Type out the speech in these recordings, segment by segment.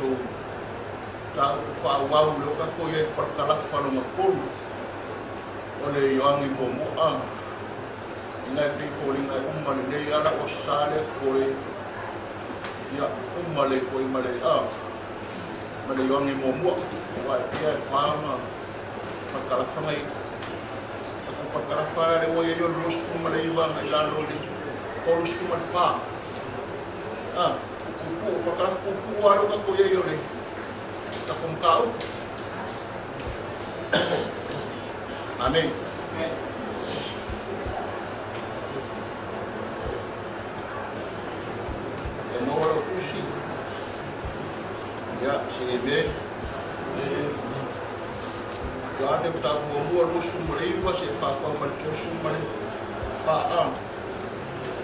tatou mataupu faaauau lea ua tatou i ai i le parakalafa lona tolu o le Ioane muamua a ina e pei e foliga e uma lelei lava lau Aso Sa lea totoe ia uma lelei foi ma le a ma le Ioane muamua aua e pei lava e fa ona parakalafa na i tatou parakalafa lea ua i ai o le 29 agai i lalo i le 34. A, puupuu, parakalafa puupuu lava lea ua tatou i ai o le tatou mataupu. Amene. Ua maua lau tusi. Ia, se amen. Ioane mataupu muamua 29 seia faapau ma le 34.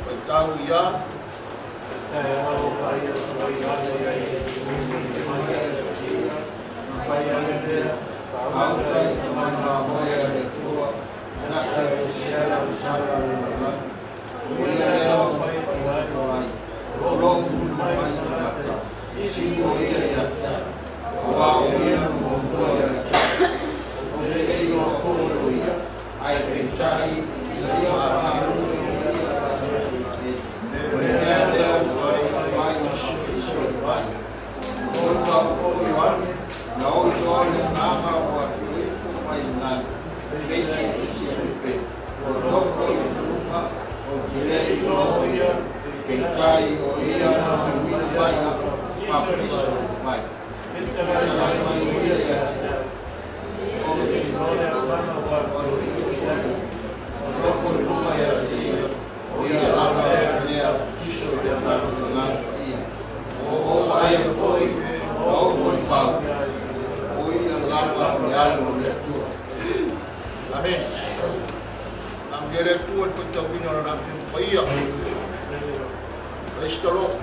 Faitau ia. Amen. Amuia le Atua i le faitauina o Lana Afioga Paia. Praise the Lord.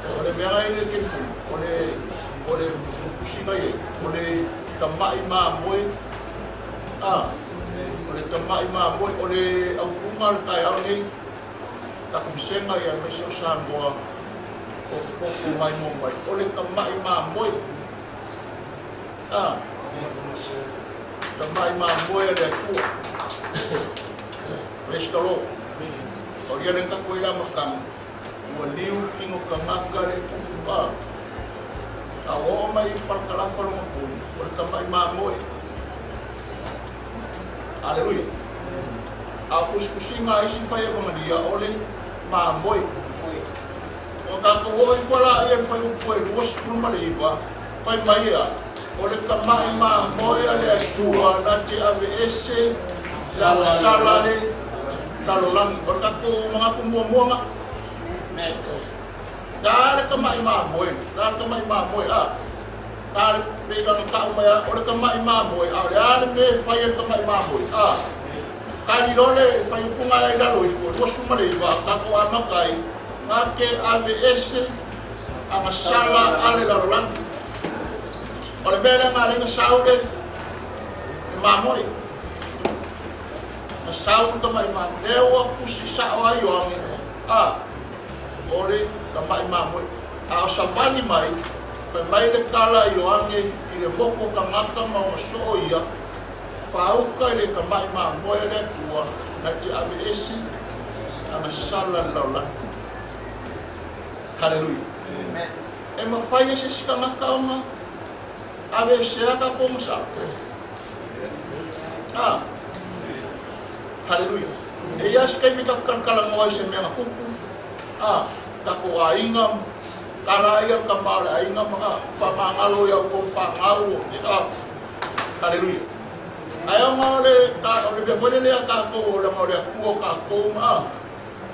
O le mea i le telefoni, o le pusiga i ai, o le tama'i mamoe, a, o le tama'i mamoe, o le autuga o le taeao nei, tatou vasega ia aemaise o Samoa o popo mai mo mai, o le tama'i mamoe, a, tama'i mamoe a le Atua. Praise the Lord. O ia le tatou i le amataga, Ua liu tino tagata le a. A ua oo mai i parakalafa lona tonu, o le tama'i mamoe. Aleluia. A o tusitusiga a isi fai evagalia, o le mamoe. Ona tatou oo ifo laia i le fuaiupu e 29, fai mai ea, O le tama'i mamoe a le Atua na te aveese le agasala a le lalolagi. O le tatou manatu muamua na. La le tama'i mamoe, la le tama'i mamoe, a. La le pei ona tau mai a, o le tama'i mamoe, a o le a le mea e fai e le tama'i mamoe, a. Tali loa le fuaiupu na i lalo ifo, 29, tatou amata ai, na te aveese agasala a le lalolagi. O le mea lea na ala ai na sau le mamoe. Na sau le tama'i mamoe. Lea ua tusi sa'o ai Ioane, a, o le tama'i mamoe. A o savali mai, fai mai le tala a Ioane i le moku o tagata ma ona soo ia, Faauka i le tama'i mamoe a le Atua na te aveese agasala le lalolagi. Haleluia. E mafai e se isi tagata ona aveesea tatou agasala? A. Haleluia. E i ai se taimi tatou talatalanoa i se mea na tupu, a, tatou aiga, tala ai le tama o le aiga ma, a, faamagalo ia outou fanau o te, a. Haleluia. Ae ona o le, ta, o le mea foi lele a tatou, o leaga o le Atua o tatou ma, a,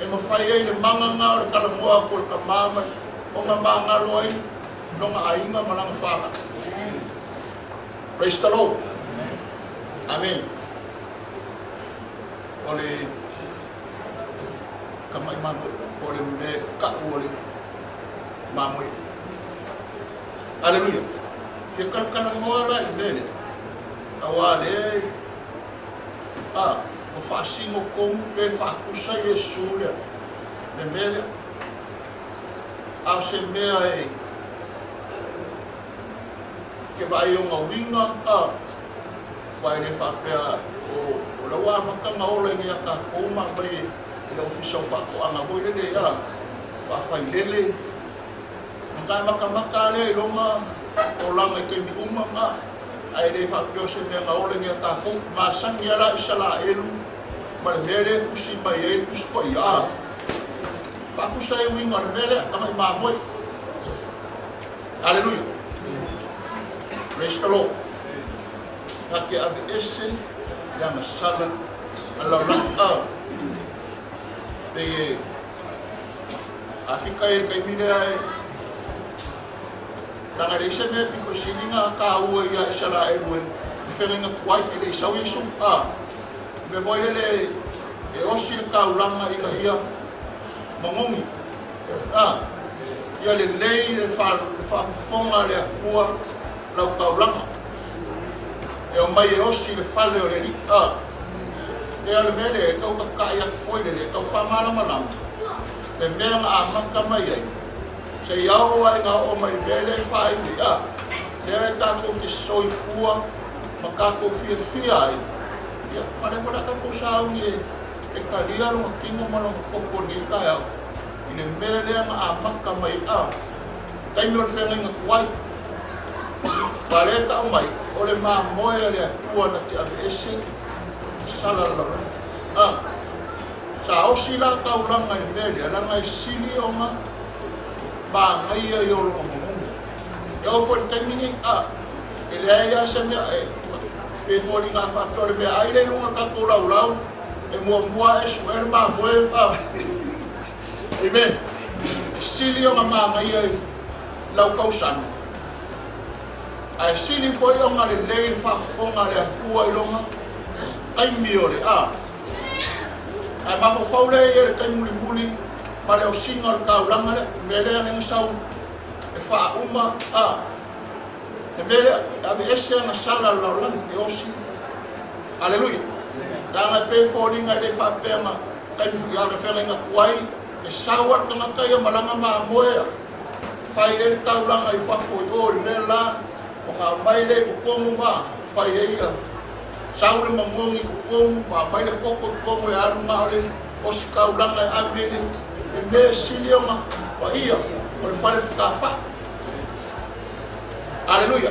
e mafai ai le magaga o le talanoa atu o le tama ma ona magalo ai lona aiga ma lana fanau. Praise the Lord. Amen. O le tama'i mamoe, o le mea ka'u o le mamoe. Aleluia. Fia talatalanoa la i le mea lea, auā lea a, ua faasino tonu pe faatusa Iesu lea, le mea lea. A o se mea e ke vaai ona uiga, a, aua e le faapea o o la ua amata ona ola i inei ia tatou ma aumai e le Ofisa o Faatoaga foi lele, a, faafailele. Ona tae matamata lava lea i lona olaga i taimi uma, a, ae le faapea o se mea na ola i inei ia tatou. Masani lava la Isaraelu ma le mea lea e tusi mai ai le Tusi Paia, a, faatusa ai uiga o le mea lea, tamai mamoe. Aleluia. Praise the Lord. Na te aveese le agasala a le lalolagi. A, pei e Afika i le taimi lea e leaga e leai se mea pito i sili na taua ia Isaraelu e le feagaiga tuai, e le i sau Iesu. A, le mea foi lele e osi le taulaga ina ia manogi. A, ia lelei le faafofoga a le Atua lau taulaga. E omai e osi le fale o le Alii. A, e o le mea lea e tau tata'i atu foi lele, e tau faamalamalama le mea na amata mai ai, seia oo ai na oo mai i le mea lea e faaiu ai. A, lea e tatou te soifua ma tatou fiafia ai, ia, ma lea foi o le a tatou sauni e talia lona tino ma lona toto i lenei taeao i le mea lea na amata mai ai. A, taimi o le feagaiga tuai. Aua lea e tau mai, o le mamoe a le Atua na te aveese ma sala le lalolagi. A, sa osi la taulaga i le mea lea, leaga e sili ona manaia i o lona manogi. E oo foi i le taimi nei, a, e leai lava se mea e, pe foliga a faapea o le meaai lea i luga o le tatou laulau, e muamua lava e sue le mamoe, a. Amen. E sili ona manaia i lau tausami, ae sili foi ona lelei le faafofoga a le Atua i lona taimi o le a. Ae mafaufau lea i ai le taimi mulimuli ma le osiga o le taulaga lea, le mea lea na sau e faauma a. Le mea lea, e aveese ana sala a le lalolagi, e osi. Aleluia. Leaga e pei e foliga e le faapea na taimi foi a le feagaiga tuai, e sau lava le tagata ia ma lana mamoe a fai ai le taulaga i fafo i o i le mea la, ona aumai lea i totonu ma fai ai ia sau le mamoe i totonu ma aumai le koko i totonu e alu na o le ositaulaga e ave i le mea e sili ona paia o le fale fetafai. Aleluia!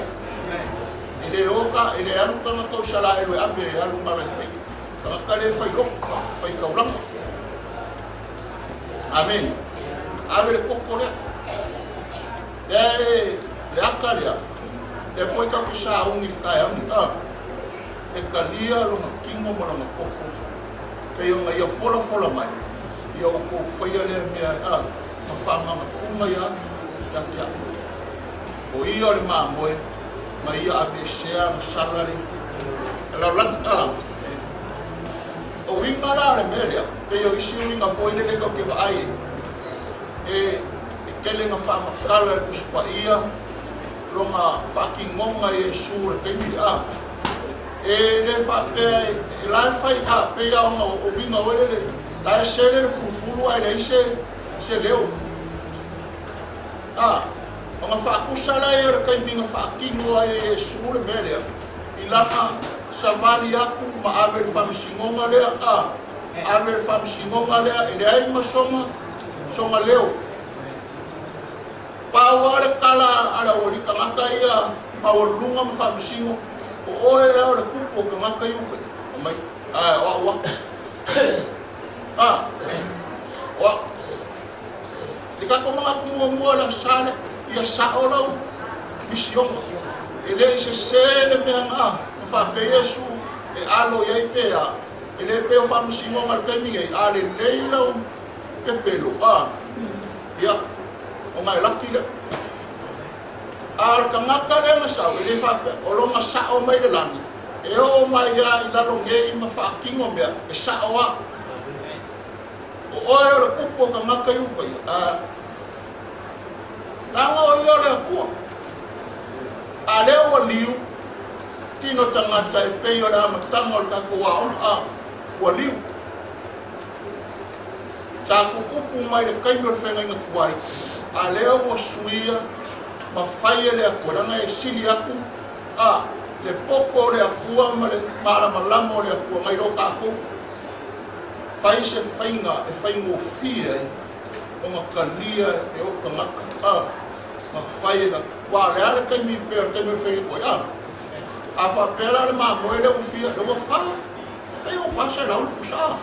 E le o ka, e le alu tagata o Isaraelu e ave e alu na o le fai, tagata lea e fai lotu, fai taulaga. Amene. Ave le koko lea. Lea e, le aka lea, lea foi tatou te sauni i le taeao nei, a, e talia lona tino ma lona toto, pei ona ia folafola mai, ia outou faia lea mea, a, ma faamagatuga ia, ia te au. O ia o le mamoe, ma ia aveesea ana sala le lalolagi, a. O uiga la o le mea lea, pei o isi uiga foi lele tatou te vaai e, e tele ina faamatala e le Tusi Paia lona faatinoga i Iesu i le taimi lea. A, e le faapea e, la e fai, a, pei lava ona o uiga foi lele, la e sele le fulufulu ae leai se, se leo. A, ona faatusa lea o le taimi na faatino ai e Iesu le mea lea, i lana savali atu ma ave i le faamasinoga lea, a, ave i le faamasinoga lea e leai ma sona, sona leo. Pau lava le tala a le aualii tagata ia maualuluga ma faamasino, o oe ea o le tupu o tagata i uta? Fai mai, Ae, o au lava. A, o au. I tatou manatu muamua i le Aso Sa lea, ia sao lau misiona. E le i sese le mea na faapea Iesu e alo i ai pe a, e le pei o faamasinoga i le taimi nei, a lelei lau pepelo, a, ia, ona e laki lea. A o le tagata lea na sau, e le faapea, o lona sao mai le lagi, e oo mai lava i lalo nei ma faatino mea, e sao lava. O oe o le kupu o tagata i uta ia, a leaga o ia o le Atua. A lea ua liu tino tagata e pei o le amataga o le tatou aoga, a ua liu. Sa tuupu mai le taimi o le feagaiga tuai. A lea ua suia ma fai e le Atua, leaga e sili atu a le poto o le Atua ma le malamalama o le Atua nai lo tatou. Fai se faiga e faigofie ai ona talia e ou tagata a ma fai e aua o le a le taimi pei o le taimi o le fai atu ai a. A faapea la le mamoe lea ua fia, lea ua fa, pei ua 400 le pusa a.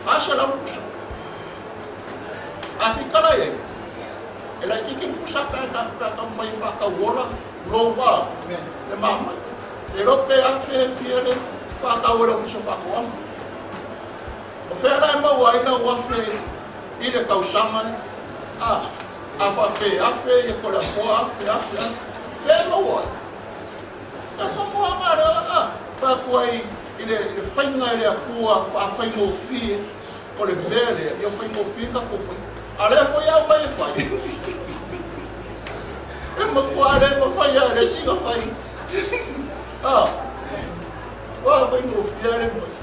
400 le pusa. A fitala i ai, e laitiiti le pusa pe a taumafai e faatau ola lou a le mamoe. E iloa pe afe fia le faatau e le Ofisa o Faatoaga. O fea la e maua ai lau afe i le tausaga a? A faapea afe ia Toleafoa afe, afe, afe. Fea e maua ai? E tomo lava lea a fai atu ai i le faiga e le Atua faafaigofie o le mea lea, ia faigofie tatou fai. A o lea foi e aumai e fai. E matua le mafai lava e le isi ona fai. A, ua faigofie lava le mafai.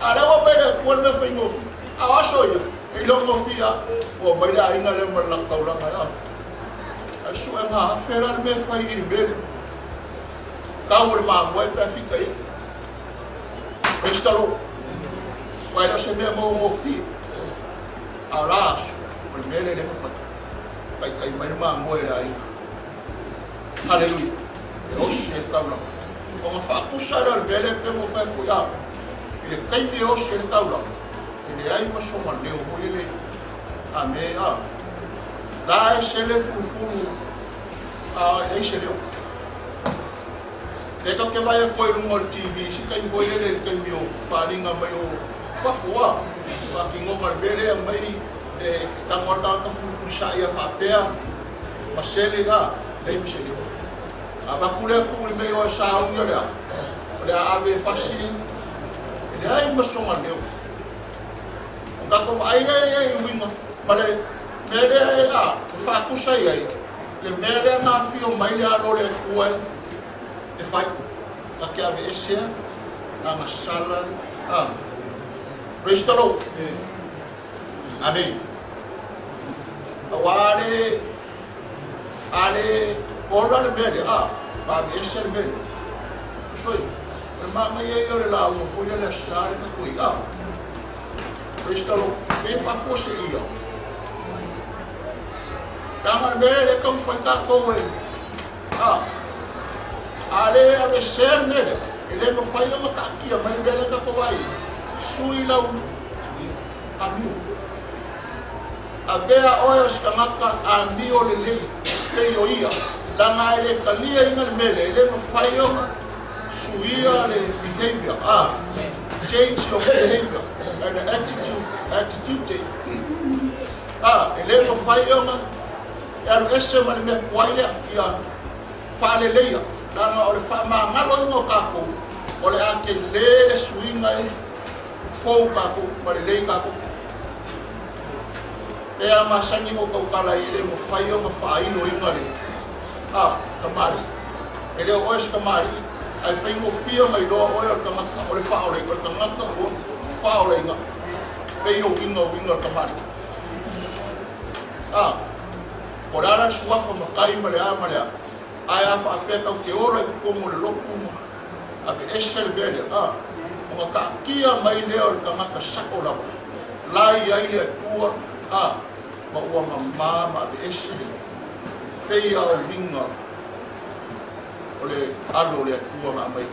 A o lea ua aumai e le Atua le mea faigofie. A o aso ia, e iloa gofie lava, ua omai le aiga lea ma le latou taulaga e a. Ae suega afe la le mea e fai i le mea lea. Tau o le mamoe pe a fika i ai. Praise the Lord. Aua e le o se mea maua-gofie. A o la aso, o le mea lea e le mafai. Taitai mai le mamoe e le aiga. Haleluia. E osi ai le taulaga. Ona faatusa lea o le mea lea pei ona ou fai atu ai, a, i le taimi e osi ai le taulaga, e leai ma sona leo foi lele, a me, a, la e sele fulufulu, a, e leai se leo. E tatou te vaai atu ai i luga o le TV i se taimi foi lele i le taimi o faaaliga mai o fafo a, faatinoga o le mea lea e aumai e tago lava le tagata fulifulisai a faapea ma sele a, leai ma se leo. A avatu lea tuu i le mea i o e sauni o le a? O le a ave e fasi e leai ma sona leo. O tatou vaai lea i ai i uiga ma le mea lea e a, e faatusa i ai le mea lea na afio mai le alo o le Atua e fai, na te aveesea lana salary. Ah. Praise the Lord. Amen. Aua le a le ola le mea lea, ah, ma aveese le mea lea. Usoi, o le manaia ia o le lauga foi lea le Aso Sa le tatou i, ah. Praise the Lord. Pe faafua se ia. Leaga le mea lea e taumafai tatou e, a, a le aveesea le mea lea, e le mafai ona taatia mai le mea lea tatou vaai ai. Sui lau amio. Avea oe o se tagata amio lelei pei o ia, leaga e le taliaina le mea lea, e le mafai ona suia le behavior, a, change your behavior and attitude, attitude. A, e le mafai ona e alu ese ma le mea tuai lea, ia faaleleia, leaga o le faamagaloina o tatou, o le a tele le suiga e fou tatou ma lelei tatou. Pe a masani ona tautala ai, e le mafai ona faailoina le, a, tamalii. E le o oe se tamalii, ae faigofie ona iloa oe o le tagata, o le faaolaina, o le tagata ua faaolaina, pei o uiga o uiga o le tamalii. A, o le a la le suafa matai ma le a ma le a, ae a faapea tatou te ola i totonu o le lotu ma aveese le mea lea, a, ona taatia mai lea o le tagata sao lava, la e i ai le Atua, a, ma ua mama ma aveese le pei a o uiga o le alo o le Atua na aumai.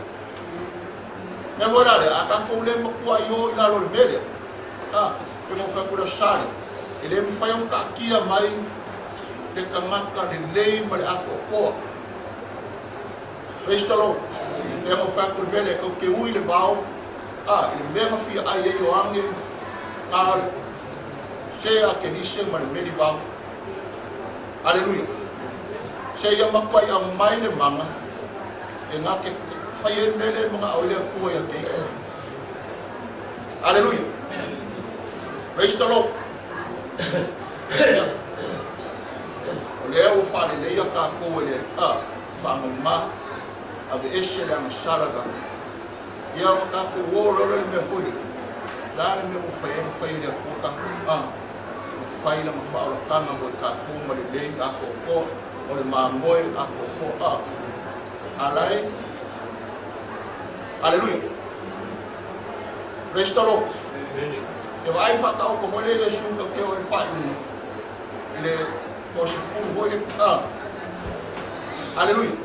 Mea foi la lea, a tatou le matua i o i lalo o le mea lea, a, pe na ou fai atu i le Aso Sa lea, e le mafai ona taatia mai le tagata lelei ma le atoatoa. Praise the Lord. Pe na ou fai atu i le mea lea, tatou te ui i le vao, a, i le mea na fia ai ai Ioane, na o le se a Kelise ma le meli vao. Aleluia. Se ia matuai aumai le mana e na te fai ai le mea lea e manao ai le Atua ia te ia. Aleluia. Praise the Lord. Ia. O lea ua faaleleia tatou e le a faamama aveese le agasala la. Ia ona tatou o loa lea i le mea foi lea. Le a le mea ua fai ai, ua fai e le Atua tatou. A. Ua fai lana faaolataga mo i tatou ma lelei atoatoa, o le mamoe atoatoa. A la e Aleluia. Praise the Lord. Ke vaai faataoto foi le Iesu ka te o e faaiuga i le toasefulu foi le a. Aleluia.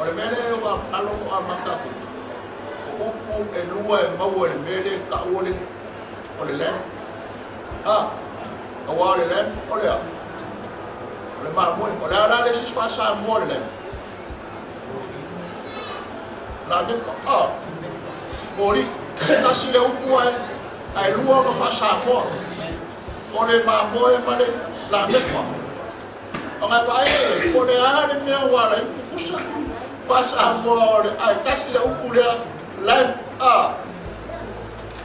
O le mea lea ua malogo amata atu, o upu e lua e maua i le mea lea e taua le o le lamb. A, auā o le lamb o le a? O le mamoe. O le a la le isi faa-Samoa o le lamb? Lamepa. A, moli. Tasi le upu ae lua ona faa-Samoa. O le mamoe ma le lamepa. Ona e vaai lea i ai, po o le a le mea ua ala ai pupusa faa-Samoa o le ae tasi le upu lea, lamb. A,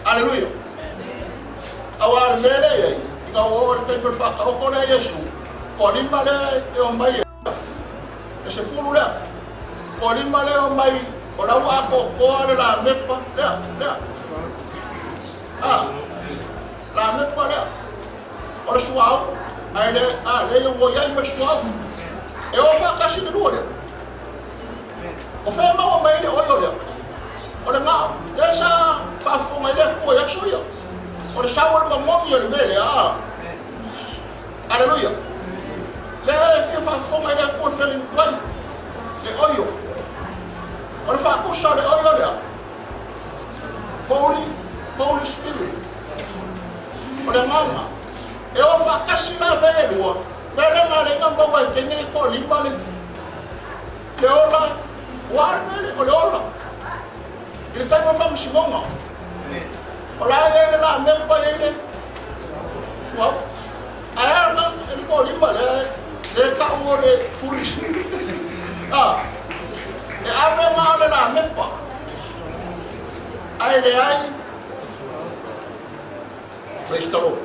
aleluia. Auā le mea lea i ai, ina ua oo i le taimi o le faataoto lea a Iesu, toalima lea e omai e 10 lea, toalima lea e omai o la ua atoatoa le lamepa lea, lea. A, lamepa lea. O le suauu, ae le, a, leai ua i ai ma le suauu. E o faatasi le lua lea. O fea e maua mai ai le oio lea? O le gao, lea sa faafofoga ai le Atua i aso ia. O le sau o le mamogi o le mea lea, a. Aleluia. Lea e fia faafofoga ai le Atua i le feagaiutuai, le oio. O le faatusa o le oio lea, Holy, Holy Spirit. O le agaga. E o faatasi la mea e lua, mea lea na ala ai ona maua e teine e toalima le, le ola, ua a le mea lea, o le ola. I le taimi o le faamasinoga, o la e i ai le lamepa, e i ai le suauu. Ae a la le toalima lea, le tau o le foolish. Ah, e ave na o le lamepa. Ae leai. Praise the Lord.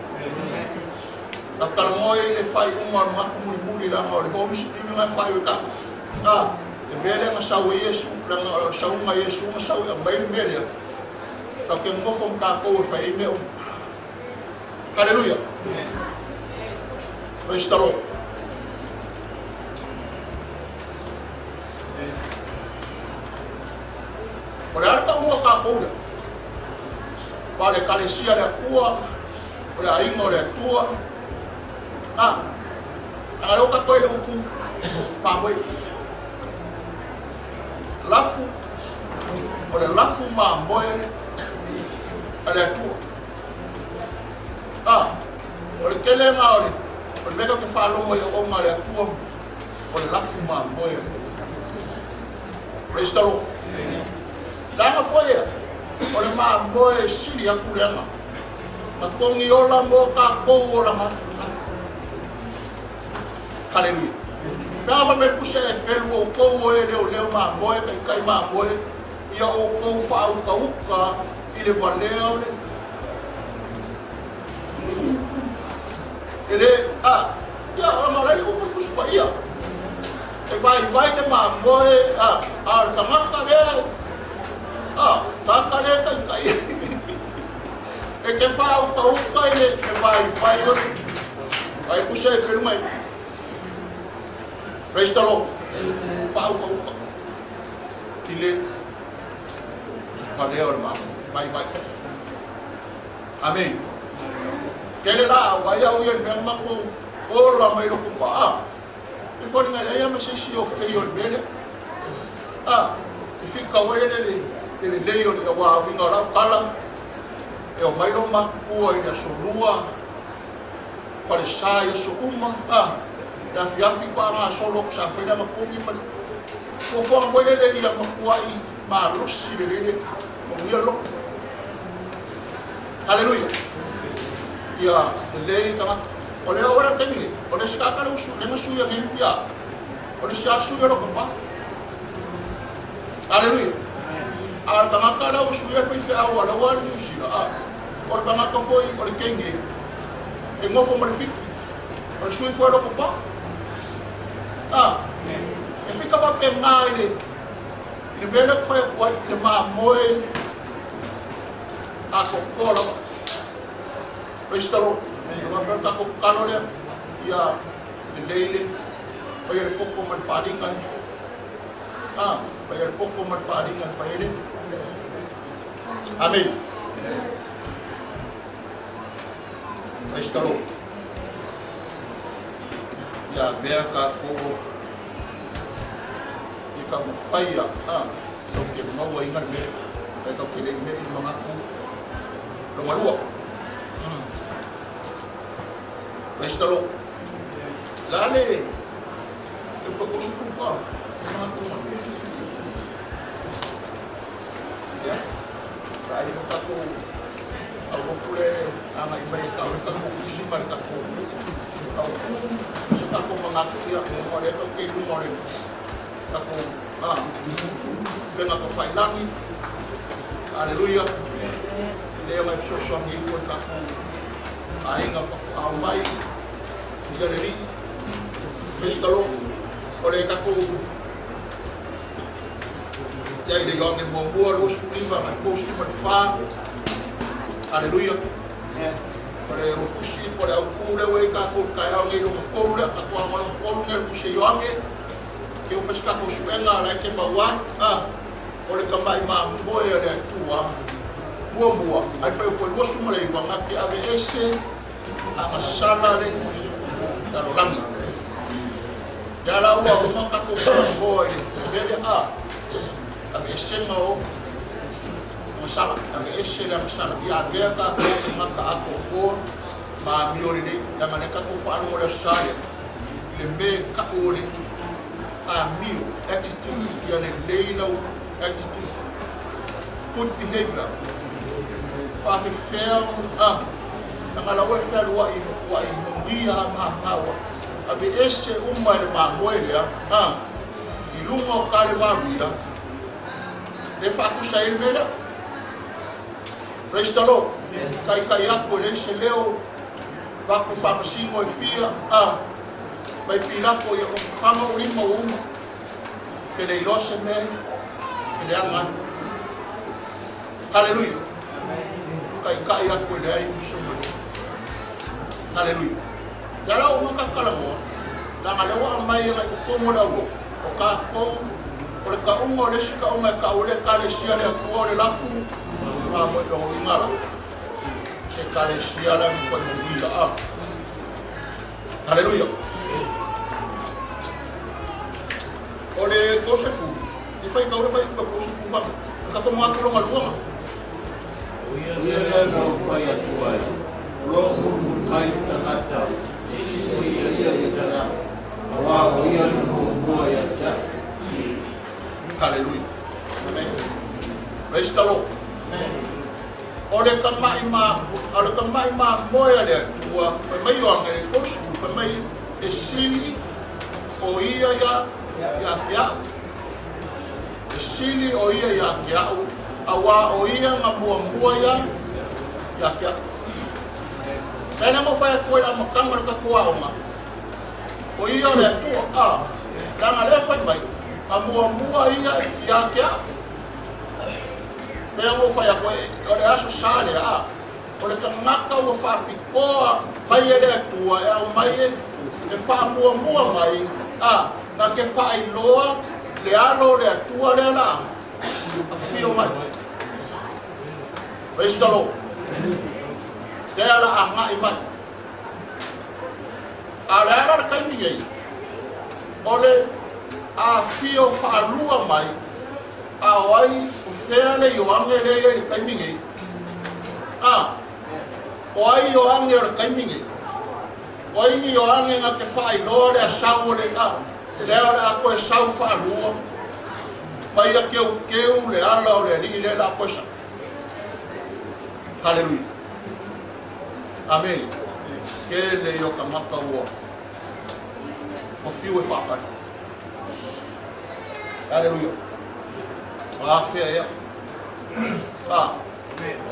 Na talanoa i le faaiuga o le manatu mulimuli leaga o le Holy Spirit na e faaiu e tatou. Ah, le mea lea na sau ai Iesu, leaga o le sauga a Iesu na sau e aumai le mea lea. Tatou te nonofo ma tatou e fai ai mea uma. Haleluia. Praise the Lord. O le a le tauga o tatou lea? Aua o le Ekalesia a le Atua, o le aiga o le Atua. A, a lea ua tatou i le upu mamoe. Lafu, o le lafu mamoe a le Atua. A, o le telega o le, o le mea tatou te faalogo i auauna a le Atua, o le lafu mamoe. Praise the Lord. Leaga foi ea, o le mamoe e sili atu le aga. Na togi ola mo tatou olaga lafu. Haleluia. Leaga fai mai le tusi a Eperu, outou o e leoleo mamoe, taitai mamoe, ia outou faautauta i le valea o le E le, a, ia, o le malele upu le Tusi Paia. E vaivai le mamoe, a, a o le tagata lea, a, tagata lea e taitai, e te faautauta i le vaivai o le, ai tusi ai pelu mai. Praise the Lord. Faautauta i le valea o le mamoe, vaivai. Amene. Tele la au ai au ia i le mea na matou ola mai loku paa. E foliga e leai lava ma se isi o fei o le mea lea. A, e fika ai le le le lelei o le aua uiga o lau tala, e omai lou matutua i le aso lua, falesa i aso uma, a, le afiafi faatoa gasolo atu sa fai lana pogi ma le fuafuaga foi lele ia matuai malosi lelei le manuia le loto. Aleluia. Ia lelei tagata. O le oo le taimi nei, o le isi tagata lea ua sui, lea na sui ane pia, o le isi lava sui o lota pa. Aleluia. A o le tagata lea ua suia le faifeau a lea ua alu i Niu Sila, a, o le tagata foi o le teine e nofo ma le fiki, o le sui foi o lota pa. A, e fika faapena i le, i le mea lea ou te fai atu ai, i le mamoe atoatoa lava. Praise the Lord. Aua pea o tatou tatalo lea, ia lelei le faia le poto ma le faaaliga e, a, faia le poto ma le faaaliga e fai ai le. Amene. Praise the Lord. Ia avea tatou i taumafaia, a, tatou te mauaina le mea, ae tatou te le i meli le manatu lona lua. Praise the Lord. La le e pa ko su pa manatu ma. Ia. Sa ai mo tatou au hopu le agai mai e tau le tatou tusi ma le tatou au ku se tatou manatu ia o le tatou te luga o le tatou upega tafailagi. Aleluia. Lea mai fesoasoani ifo i tatou aiga faatoa mai ia le Alii. Praise the Lord. O le tatou ia i le Ioane muamua 29 ma le 34. Aleluia. O le tusi po o le autu lea ua i ai tatou i le taeao nei lona tolu lea, tatou aoga lona tolu nei o le tusi a Ioane. Ke ua fai se tatou suega la e te maua ai, o le tamai mamoe a le Atua muamua ai fai o koe 29 na te aveese agasala le lalolagi. Ia la ua uma tatou talanoa i le mea lea a aveesega o agasala, aveese le agasala. Ia avea tatou tagata atoatoa ma amio lelei, leaga lea tatou faalogo i le Aso Sa lea, i le mea e tau o le amio, attitude, ia lelei lau attitude, good behavior. Faafefea ona, leaga la ua e fealuai ua e manuia a mamao, aveese uma e le mamoe lea, i luga o Kalevaluia, lea e faatusa ai le mea lea. Praise the Lord. Taitai atu e leai se leo, avatu faamasino e fia, mai Pilato ia faga ou lima ua uma. Pe le iloa se mea e leaga ai. Haleluia. Taitai atu e leai se mea. Haleluia. Ia la o maka talanoa, leaga lea ua aumai agai i totonu o le aulotu, o tatou, o le tauga o le isi tauga e tau ai le Ekalesia a le Atua o le lafu mamoe lona uiga la, se Ekalesia la e matuai manuia. A. Haleluia. O le 30, i faitau le fuaiupu 30 faa, o tatou manatu lona lua na. O ia lea na ou fai atu ai, o lo o mulimuli mai le tagata e sili ia ia te au, auā o ia na muamua ia te au. Haleluia. Praise the Lord. O le tamai ma, o le tamai mamoe a le Atua, fai mai Ioane i le 30, fai mai e sili o ia ia ia te au. E sili o ia ia te au, auā o ia na muamua ia ia te au. Lea na fai atu ai le amataga o le tatou aoga, o ia o le Atua, a, leaga lea fai mai, a muamua ia ia te au. Lea ua fai atu ai, o le Aso Sa lea, a, o le tagata ua faapitoa mai e le Atua e aumai e faamuamua mai, a, na te faailoa le alo o le Atua lea la afio mai. Praise the Lord. Lea la agai mai. A o le ala le taimi nei, o le afio faalua mai, a o ai o fea le Ioane lea i ai i le taimi nei? A, o ai Ioane o le taimi nei? O ai ni Ioane na te faailoa le asau o le a, lea o le a toe sau faalua mai ia teuteu le ala o le Alii lea o le a toe sau. Haleluia. Amene. Tele ia o tagata ua fiu e faatali. Haleluia. O afea ea? A,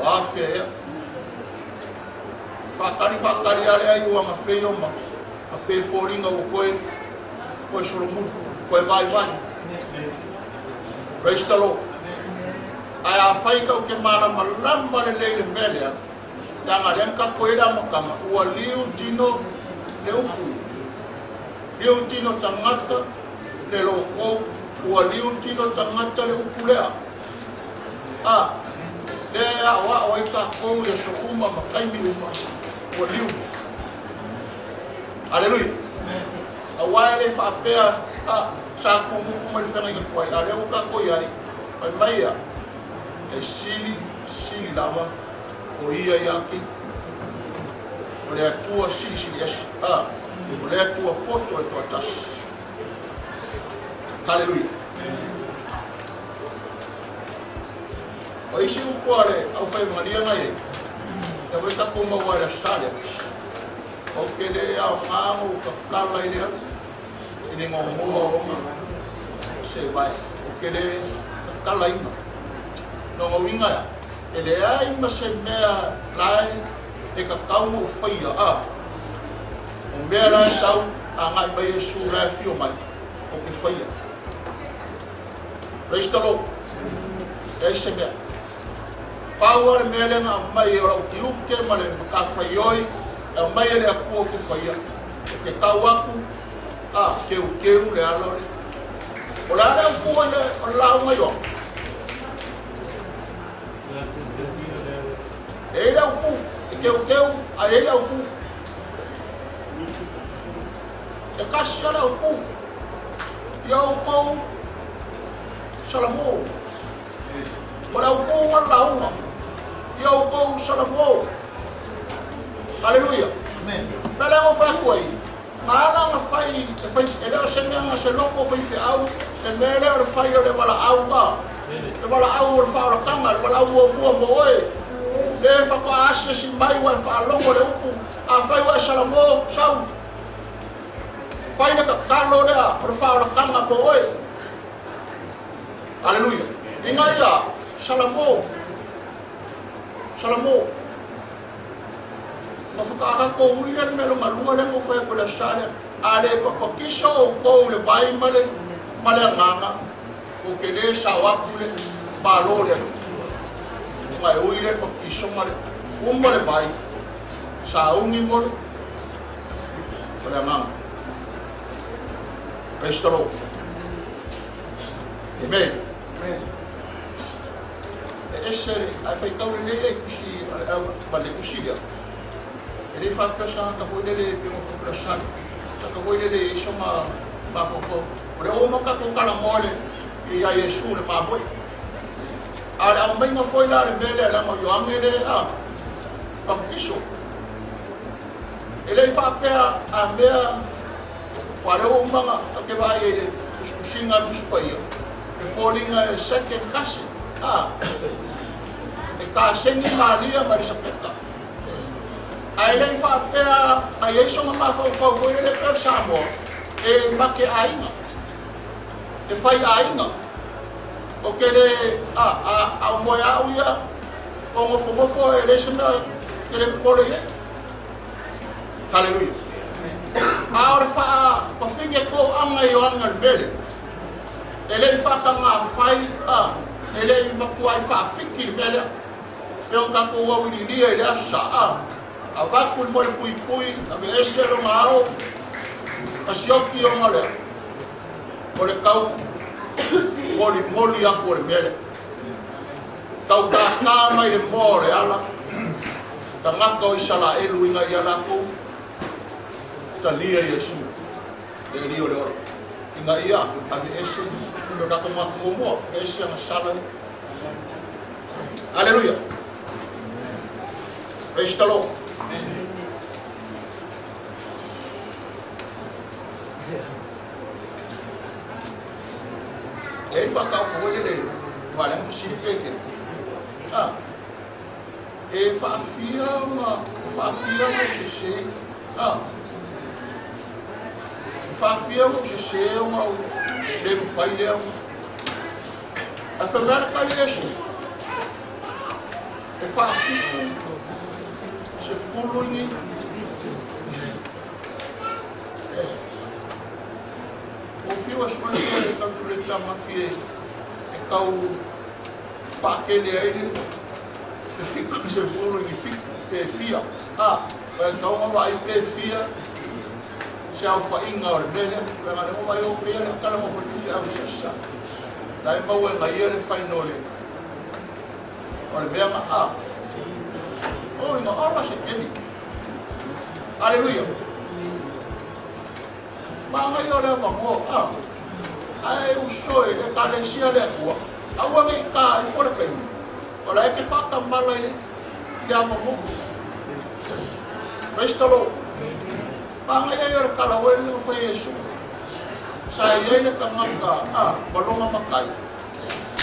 o afea ea? Faatali faatali lava lea i ua gafeio ma ma pe foliga ua toe toe solomuli, toe vaivai. Praise the Lord. Ae afai tatou te malamalama lelei i le mea lea, Leaga lea na tatou i ai le amataga, ua liu tino le upu, liu tino tagata le lokou, ua liu tino tagata le upu lea. A, lea e aoao ai tatou i aso uma ma taimi uma, ua liu. Aleluia. Aua e le faapea, a, sa tumutumu mai le feagaiga tuai, a o lea ua tatou i ai, fai mai ia, e sili, sili lava o ia ia te o le Atua silisili ese, a, o le Atua poto e toatasi. Haleluia. O isi upu a le aufaigalia na i ai, lea foi tatou maua i le Aso Sa lea, Ou te le aoga ona ou tatala i le i le gogoa ona se vae, ou te le tatalaina. Lona uiga ea, e leai ma se mea la e tatau ona ou faia, a o mea la e tau agai mai Iesu la e afio mai, ou te faia. Praise the Lord. Leai se mea. Pau lava le mea lea na aumai o lau tiute ma le matafaioi e aumai e le Atua ou te faia, ou te tau atu, a, teuteu le ala o le. O le a le autu o le, o le lauga i oa? E i ai le autu, e teuteu, a e i ai le autu. E tasi lava le autu. Ia outou Salamo. O le autu ma le lauga. Ia outou Salamo. Aleluia. Mea lea na ou fai atu ai, na ala ona fai, e fai, e le o se mea na se loko o faifeau, le mea lea o le fai o le valaau, a, le valaau o le faaolataga, le valaau muamua mo oe, le faatoa asiasi mai ua e faalogo le upu, afai ua e Salamo, sau, fai le tatalo lea o le faaolataga mo oe. Aleluia. Ina ia Salamo, Salamo, na whakaarako ui le mea longa lua lea na ou fai atu i le Aso Sa lea, a le papatiso outou i le vai ma le, ma le Agaga, ou te le sao atu i le Malo o le Alii. Ona e ui lea i le papatisoga lea. Uma le vai, sauni mo le, o le Agaga. Praise the Lord. Amen. E ese le, ae faitau lelei ai tusi ma le tusi lea. E le faapea sa ta foi lele e pei ona faapea sa. Sa ta foi lele e sona mafaufau. O le uma tatou talanoa le ia Iesu le mamoe. A o le aumaiga foi la le mea lea leaga o Ioane le a baptiso. E le i faapea a mea Aua o lea ua uma ona ou te vaai ai i le tusitusiga a le Tusi Paia, e foliga e second cousin, a, e kaseni Maria ma Elisapeta. Ae le i faapea na i ai sona mafaufau foi lele pei o le Samoa, e make aiga, e fai aiga. Ou te le, a, a, a o moe au ia, o nofonofo e leai se mea e le popole i ai. Haleluia. A o le faafafine toaga i Ioane o le mele, e le i faatagafai, a, e le i matuai faafiki le mea lea. Pei ona tatou auiliilia i le Aso Sa, a, avatu le falepuipui, aveese lona ao, a sioki ona lea, o le tau molimoli atu o le mea lea. Tau tātā mai le moa o le ala, tagata o Isalaelu ina ia latou talia Iesu, le Alii o le ola, ina ia aveese lo tatou matou muamua, ese ana sala le. Aleluia. Praise the Lord. E ai whakaoko hoi lele wharenga whasiri peke. Ah, e whaafia ma, e whaafia ma o sese, ah, e whaafia ma o sese o ma o le mawhai lea. A whamea le kali ese, e whaafiku se fulu ingi, Ua fiu asuasu ai le tau tamafi e tau faatele ai le 70 i le 7. Pe fia, a, ua e tatau ona vaai pe fia se aofaiga o le mea lea. Leaga o lea ua vaai o pea le tala mo foi feau i se sa. La e maua e gaia le faina o le o le mea na a. O ina ola se keli. Aleluia. Manaia o le avanoa, a. Ae uso e le Ekalesia le Atua, aua ne i ta ifo le taimi, o la e te faatamala i le avanoa. Praise the Lord. Manaia ia o le tala ua le fai e Iesu. Sa i ai le tagata, a, ma lona matai.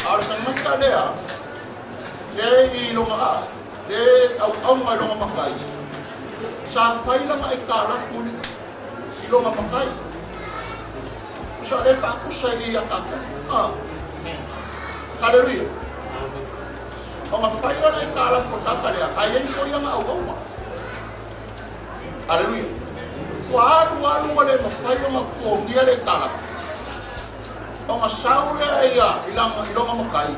A o le tagata lea, lea i lona, a, lea e auauna i lona matai, sa fai lana aitalafu i i lona matai. Sa le faakusa i ia tatou. Ah. Haleluia. Ona fai o le aitalafu o tata lea, a i ai foi ana auauna. Haleluia. Ua alu alu ua le mafai ona totogia le aitalafu. Ona sau lea ia i lana i lona matai,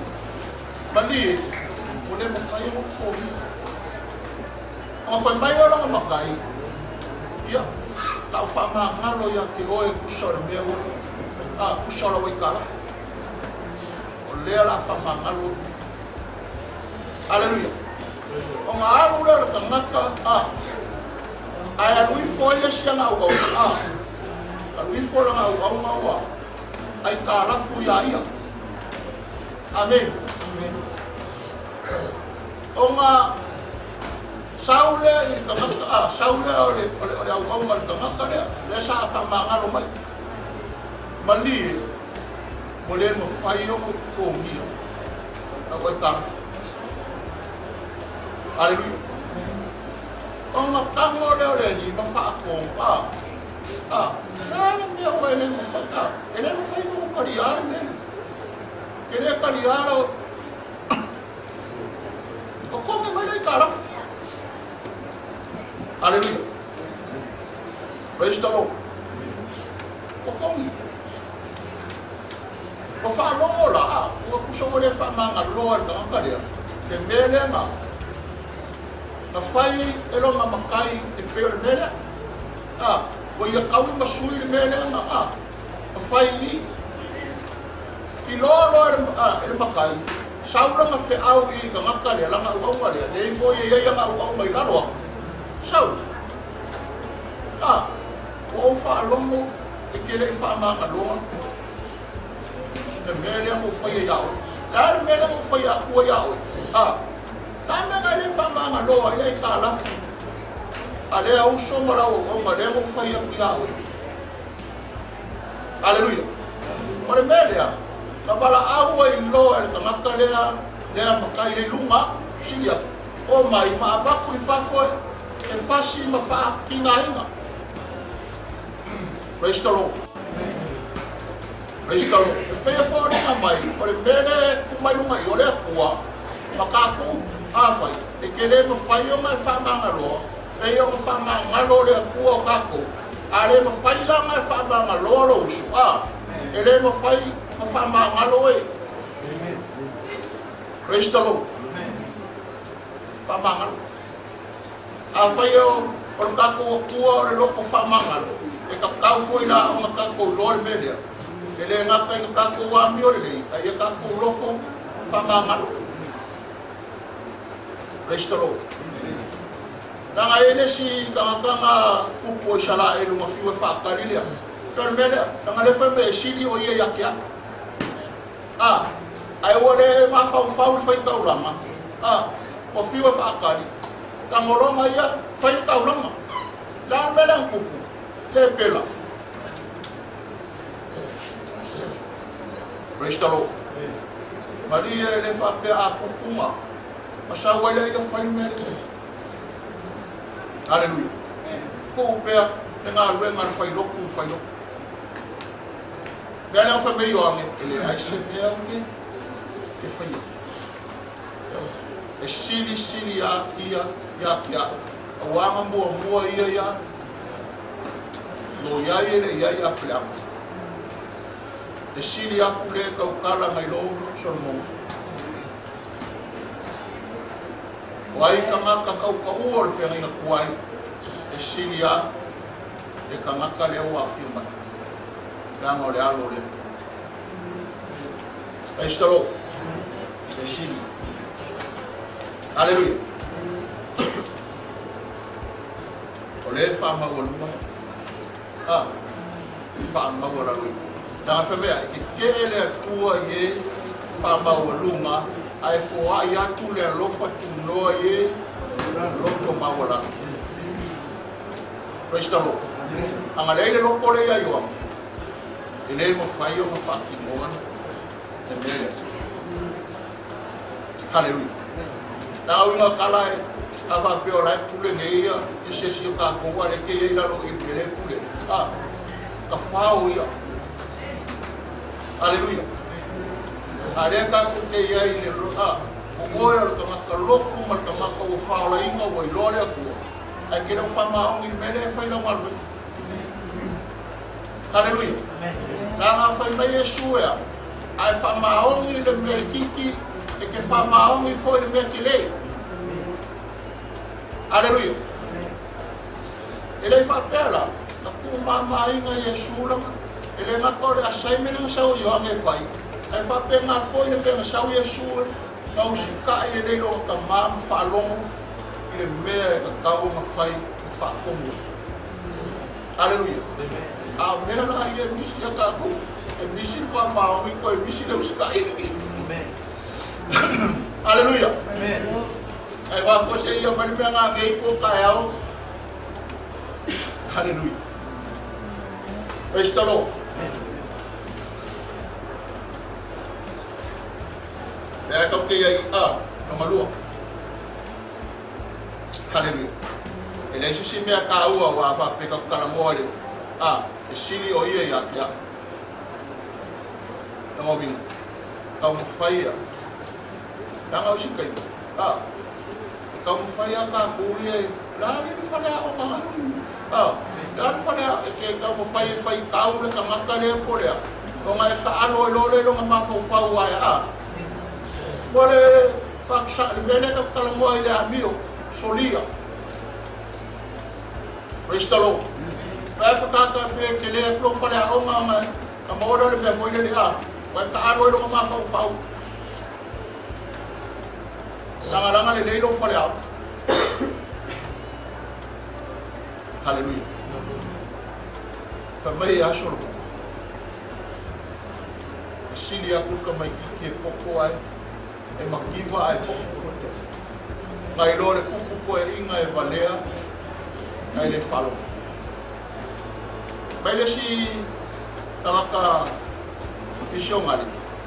malie, ua le mafai ona totogia. Ona fai mai lea o lona matai, Ia, la u faamagalo ia te oe e tusa o le mea ua, a, tusa o lau aitalafu. O lea la faamagalo. Aleluia. Ona alu lea o le tagata, a, ae alu ifo ai le isi ana auauna, a, alu ifo lana auauna ua aitalafu iā ia. Amene. Ona sau lea i le tagata, a, sau lea o le, o le, o le auauna i le tagata lea, lea sa faamagalo mai. Malie, ua le mafai ona totogia lau aitalafu. Aleluia. Ona tago lea o le Alii ma faatoga, a, a, le a le mea ua e le mafai, a, e le mafai ona ou taliā le mea lea. Ke le taliā lau, Totogi mai le aitalafu. Aleluia. Praise the Lord. Totogi. Ua faalogo la, a, ua tusa ua le faamagaloa e le tagata lea, le mea lea na, na fai e lona matai e pei o le mea lea. A, ua ia taui ma sui le mea lea na, a, na fai i, i loa loa e le, a, e le matai, Sau lana feau i le tagata lea, lana auauna lea, leai foi e i ai ana auauna i lalo aku. Sau. A, ua ou faalogo e te le i faamagaloa le mea lea na ou faia iā oe. Le a le mea lea na ou faia atua iā oe? A, le a le mea na e le faamagaloa ai le aitalafu a lea uso ma lau auauna lea na ou faia atu iā oe? Aleluia! O le mea lea, na valaau ai loa e le tagata lea, lea matai lea i luga, sili atu, omai ma avatu i fafo e fasi ma faatigaina. Praise the Lord. Praise the Lord. E pei e foliga mai, o le mea lea e tu mai luga i o le Atua, ma tatou, afai, e te le mafai ona e faamagaloa, pei ona faamagalo le Atua o tatou, A le mafai la ona e faamagaloa lou uso, a, e le mafai ona faamagalo e. Praise the Lord. Faamagalo. Afai o, o le tatou Atua o le loko faamagalo, e tatau foi la ona tatou iloa le mea lea. E le gata ina tatou amio lelei, a ia tatou loko faamagalo. Praise the Lord. Leaga e le isi tagata na kupu o Isaraelu na fiu e faatali lea. Pei o le mea lea, leaga lea fai mai e sili o ia ia te au. A, ae ua le mafaufau i le faitaulaga, a, ua fiu e faatali, tagologa ia, fai le taulaga. Le a le mea lea na tupu? Le pela. Praise the Lord. Malie e le faapea a tupu ma, ma sau ai lea ia fai le mea lea. Aleluia. Tuu pea le galuega a le failotu i le failotu. Mea lea fai mai Ioane, e leai se mea ou te, te faia. E silisili ia ia ia te au. Auā na muamua ia ia no iai e le iai Apeleama. E sili aku le tautala nai lo Solomona. O ai tagata kaukaua o le feagaiga tuai, e sili lava le tagata lea ua aafia mai, leaga o le Alo o le Atua. Praise the Lord. E sili. Haleluia. O lea e faamaualuga, a, faamaualaloina. Leaga fai mea, e tetee le Atua i e faamaualuga, ae foai atu le alofa tunoa i e loto maualalo. Praise the Lord. A na leai le loto lea ia Ioane, e le mafai ona faatinoa le mea lea. Haleluia. Na au inga tala e a faapea o la e pule nei ia i se isi o tatou a le te i ai lalo i le le pule. A, ka fao ia. Haleluia. A lea tatou te i ai i le a, o oe o le tagata lotu ma le tagata ua faolaina ua iloa le Atua, ae te le o faamaoni i le mea lea e fai lau galuega. Haleluia. Leaga fai mai Iesu e a, ae faamaoni le mea itiiti, e te faamaoni foi le mea tele. Haleluia. E le faapea la, na tuumamaina Iesu lana, e le gata o le assignment na sau Ioane e fai, ae faapena foi le mea na sau Iesu e na usitai lelei lona tama ma faalogo i le mea e tatau ona fai ma faatonu ai. Aleluia. A o mea la ia e misi ia tatou, e misi le faamaoni toe misi le usitai. Aleluia. Ae faafuasei ia mai le mea gagei po taeao. Haleluia. Praise the Lord. Lea e tau te iai a, lona lua. Haleluia. E leai se isi mea taua aua a faapea tatou talanoa i le a, e sili o ia ia te au. Lona uiga, taumafai ia, leaga o isi taimi, a, e taumafai lava tatou ia e, o le a le faleaoga, a, o le a le faleaoga, e te taumafai e faitau le tagata lea po o le a, ona e taalo ai loa lea i lona mafaufau ae, a, ua le faatusa, le mea lea tatou talanoa ai i le amio, solia. Praise the Lord. Pae pa tata pe te le atu lou faleaoga ona ka maua lea o le mea foi lele a, ua e taalo ai lona mafaufau. Lagalaga lelei lou faleaoga. Haleluia. Fai mai e aso lo. E sili atu le tamaititi e poto ae e mativa ae poto. Nai loa le kupu toeaiina e valea ae le faalogo. Mai le isi tagata misionari,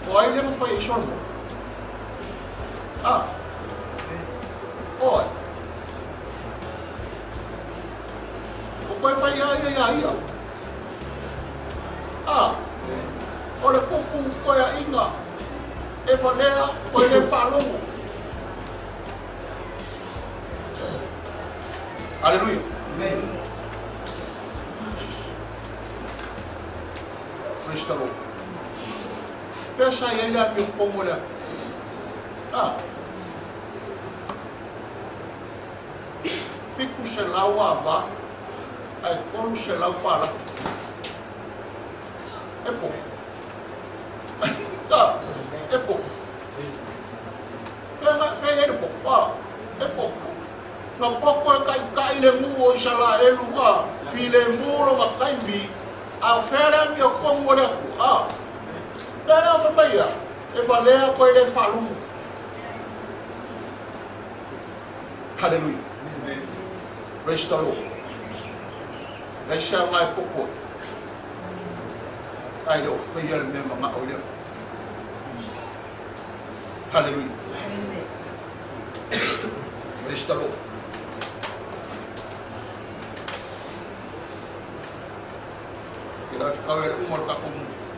o ai lea na fai ai Solomon? Ah, o ai? O koe fai a ia ia ia. Ah, o le kupu toeaiina e valea koe le faalogo. Aleluia. Amen. Praise the Lord. Fea sa i ai le amio pomo lea? Ah. 700 ava ae 300 palaka. E popo. Ah, e popo. Fea i ai le popo? Ah, e popo. Na poko e taitai le nuu o Isaraelu, a, filemu lona taimi, a o fea le amiotonu o le Atua? A, mea lea fai mai ia, e valea koe le faalogo. Haleluia. Praise the Lord. Leai se aoga e poko ai, ae le o faia le mea manao i le Atua. Haleluia. Praise the Lord. Ke la whakau e le uma le tatou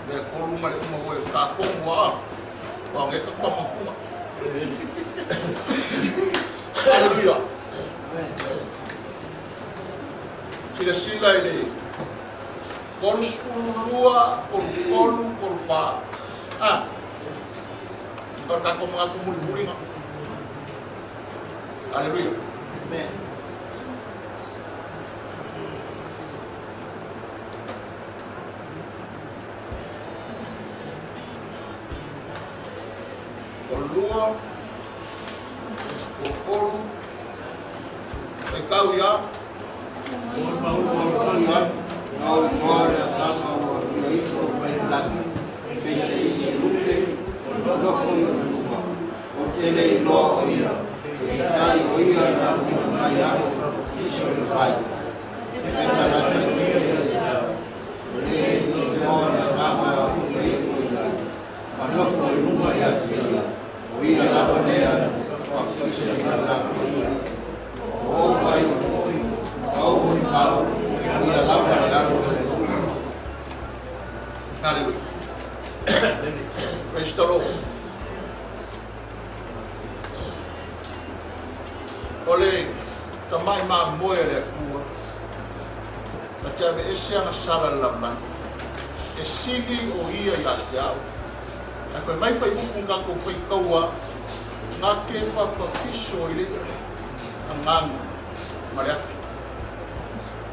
le tolu ma le uma ua e tatou mua a. Wa nge ka kwa mapunga. Hallelujah. Silasila i le 32, 33, 34. Ah. O le tatou manatu mulimuli na. Aleluia. Amen. O lua, o tolu, faitau ia. O le maua o le atu, na o igoa le agaga ua afio ifo mai le lagi, pei se isi lupe, o nofo i ona luga. Ou te le iloa o ia, peitai o ia na auina mai au e papakiso i le vai. E fetalai mai ia ia te au, o le e te iloa le agaga e afio ifo i lagi, ma nofo i luga ia te ia, o ia lava lea na te papakiso i le Agaga Paia. O ou aiga foi, ma ou molimau, o ia lava le Alo o le Atua. Hallelujah. Praise the Lord. O le tamai mamoe a le Atua, na te aveese agasala i le lalolagi, e sili o ia ia te au. Ae fai mai fuaiupu na tatou faitaua, na te papakiso i le agaga ma le afi.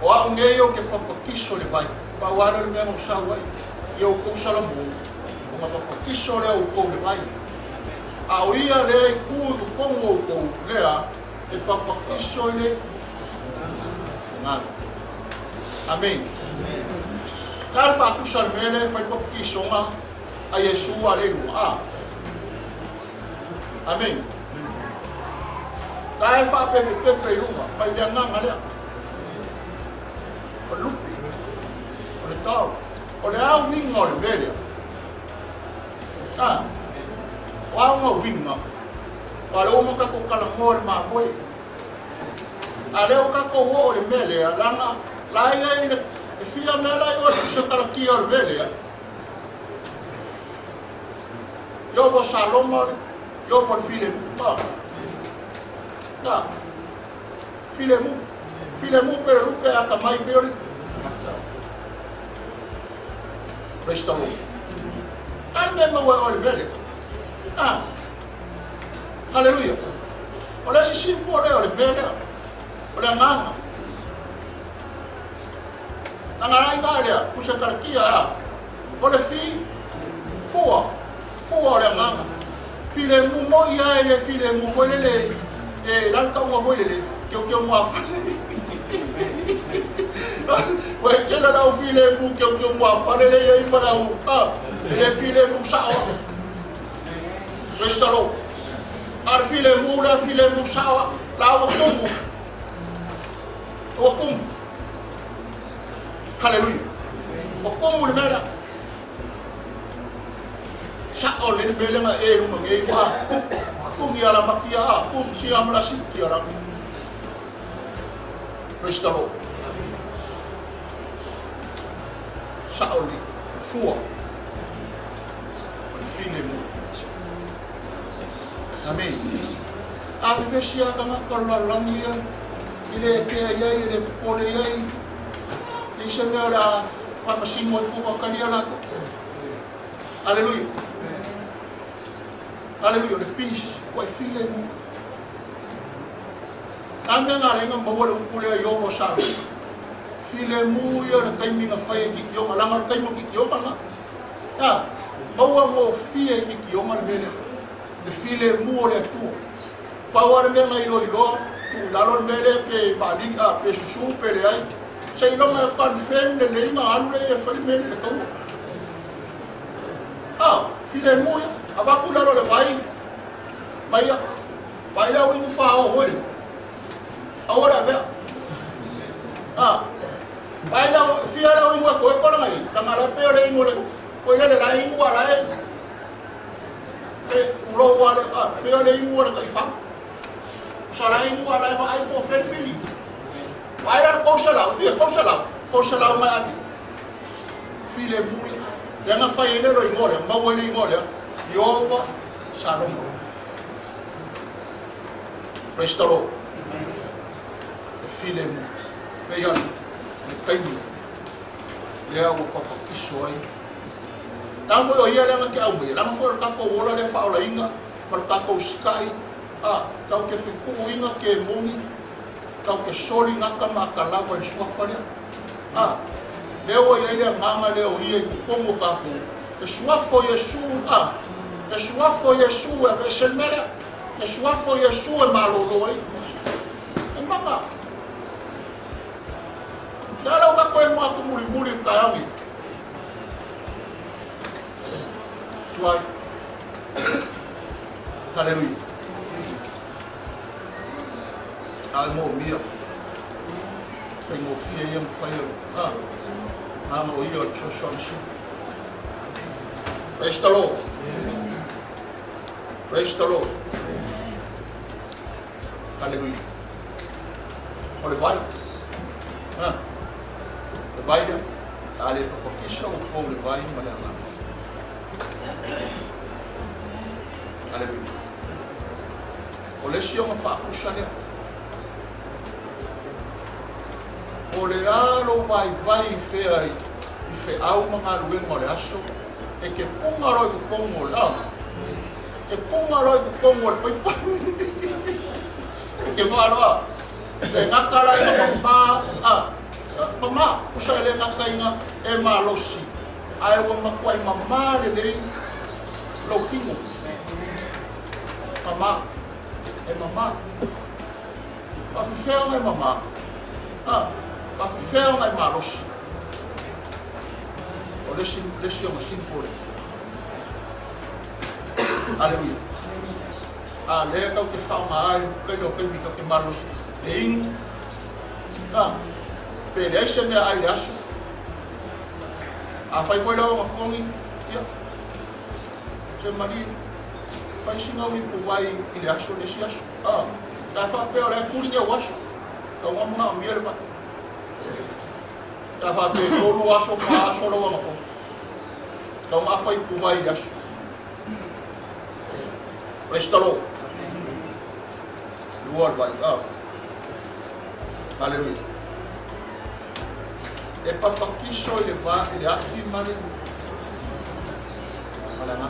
O au nei ou te papakiso i le vai, pau lava lea o le mea na ou sau ai i outou salamo, ona papakiso lea o outou i le vai. A o ia lea e tu i totonu o outou lea e papakiso i le agaga. Amene. Ta le faatusa le mea lea e fai le papakisoga a Iesu a le i luga. A. Amene. Ta e faapepepepe i luga mai le agaga lea. O le lupe, o le tao, o le a uiga o le mea lea. A. O a ona uiga, aua o lea ua uma ona tatou talanoa i le mamoe. A o lea ua tatou oo i le mea lea, leaga la e i ai le, e fia mea la i o i le pusa kalatia o le mea lea. Ieova Saloma, Ieova le filemu. A. Na. Filemu. Filemu pe le lupe atamai pe o le. Praise the Lord. A le mea maua e oe le mea lea. A. Haleluia. O le isi simple lea o le mea lea. O le agaga. Langa ai na lea, pusa kalatia a. O le fi, fua, fua o le agaga. Filemu moi lava e le filemu foi lele e la le tauga foi lele, teuteu muafale. Ua e tele lau filemu teuteu muafale le i ai ma lau, a, e le filemu sao. Praise the Lord. A o le filemu lea, filemu sao, la ua tumu. Ua tumu. Haleluia. Ua tumu le mea lea. Sao le mea lea na e luga nei ua tungi ala makia a tungi a mala siki ala. Praise the Lord. Sao le fua. O le filemu. Amen. A vevesi lava tagata o le lalolagi ia, e le kea i ai, e le popole i ai, leai se mea o le a faamasino ai fua faatalia latou. Aleluia. Aleluia, o le peace, ua e filemu. A mea na ala ai ona maua le upu lea Ieova o Salomo? Filemu ia o le taimi na fai e Kitiona, leaga o le taimi o Kitiona lena. A, maua gofie e Kitiona le mea lea, le filemu o le Atua. Pau lava le mea na iloiloa, tuu i lalo le mea lea pe vaalili, a, pe susu pe leai, seiloga e confirm lelei ona alu lea e fai le mea lea i le taua. A, filemu ia, avatu i lalo o le vai, mai ia, vai lea uigu fāo foi lea. Aua le avea. A, vai lea, fia lea uigu e toe kola ngai, tanga la pe o le ingo le, foi lele la ingo a la e, e ulou a le, a, pe o le ingo le taifau. Sa la ingo a la e vaai po felifili. Vai la le 300, fia 300, 300 mai ave. Filemu ia. Lea na fai ai le loigoa lea, maua ai le igoa lea, Ieova Salomo. Praise the Lord. E filemu. Pei ona, le taimi lea ua papakiso ai. Leaga foi o ia lea na te aumaia, leaga foi o le tatou ola lea faaolaina ma le tatou usitai. A, tau te fetuuiga kemoni, tau te soli gata ma akalava i le Suafa lea. A, lea ua i ai le Agaga lea o Ia i totonu o tatou, le Suafa o Iesu, a, le Suafa o Iesu e aveese le mea lea, le Suafa o Iesu e malolo ai. E maga. Le a lau tatou e manatu mulimuli i le taeao nei? Tuai. Haleluia. A e moomia. Faigofie ia ma fai o a. Nana o ia o le fesoasoani sili. Praise the Lord. Praise the Lord. Haleluia. O le vai. Ha. Le vai lea. A le papakisa o kou le vai ma le agaga. Haleluia. O le isi ona faapusa lea. O le a lou vaivai i fea i feau ma galuega o le aso, e te puga loa i totonu o le a? Te puga loa i totonu o le paipa. E te faaloa. Le gata la ina mama, a, mama, pusa e le gata ina e malosi, ae ua matuai mama lelei lou tino. Mama, e mama. Faafefea ona e mama? A, faafefea ona e malosi? O le isi, le isi ona simple. Aleluia. A lea tau te whaonga ai, kai leo taimi tau te malosi. Te inu. A, pe leai se mea ai le aso. A fai foi lau ona totogi, ia, se malie, fai sina uipu vai i le aso, le isi aso. A, ta faapea o le a tuli ni au aso, tau nga manaomia le vai. Ta faapea e tolu aso, fa aso lau ona totogi. Tau nga fai ipu vai i le aso. Praise the Lord. Lua le vai. A. Hallelujah. E papakiso i le va i le afi ma le ma le agaga,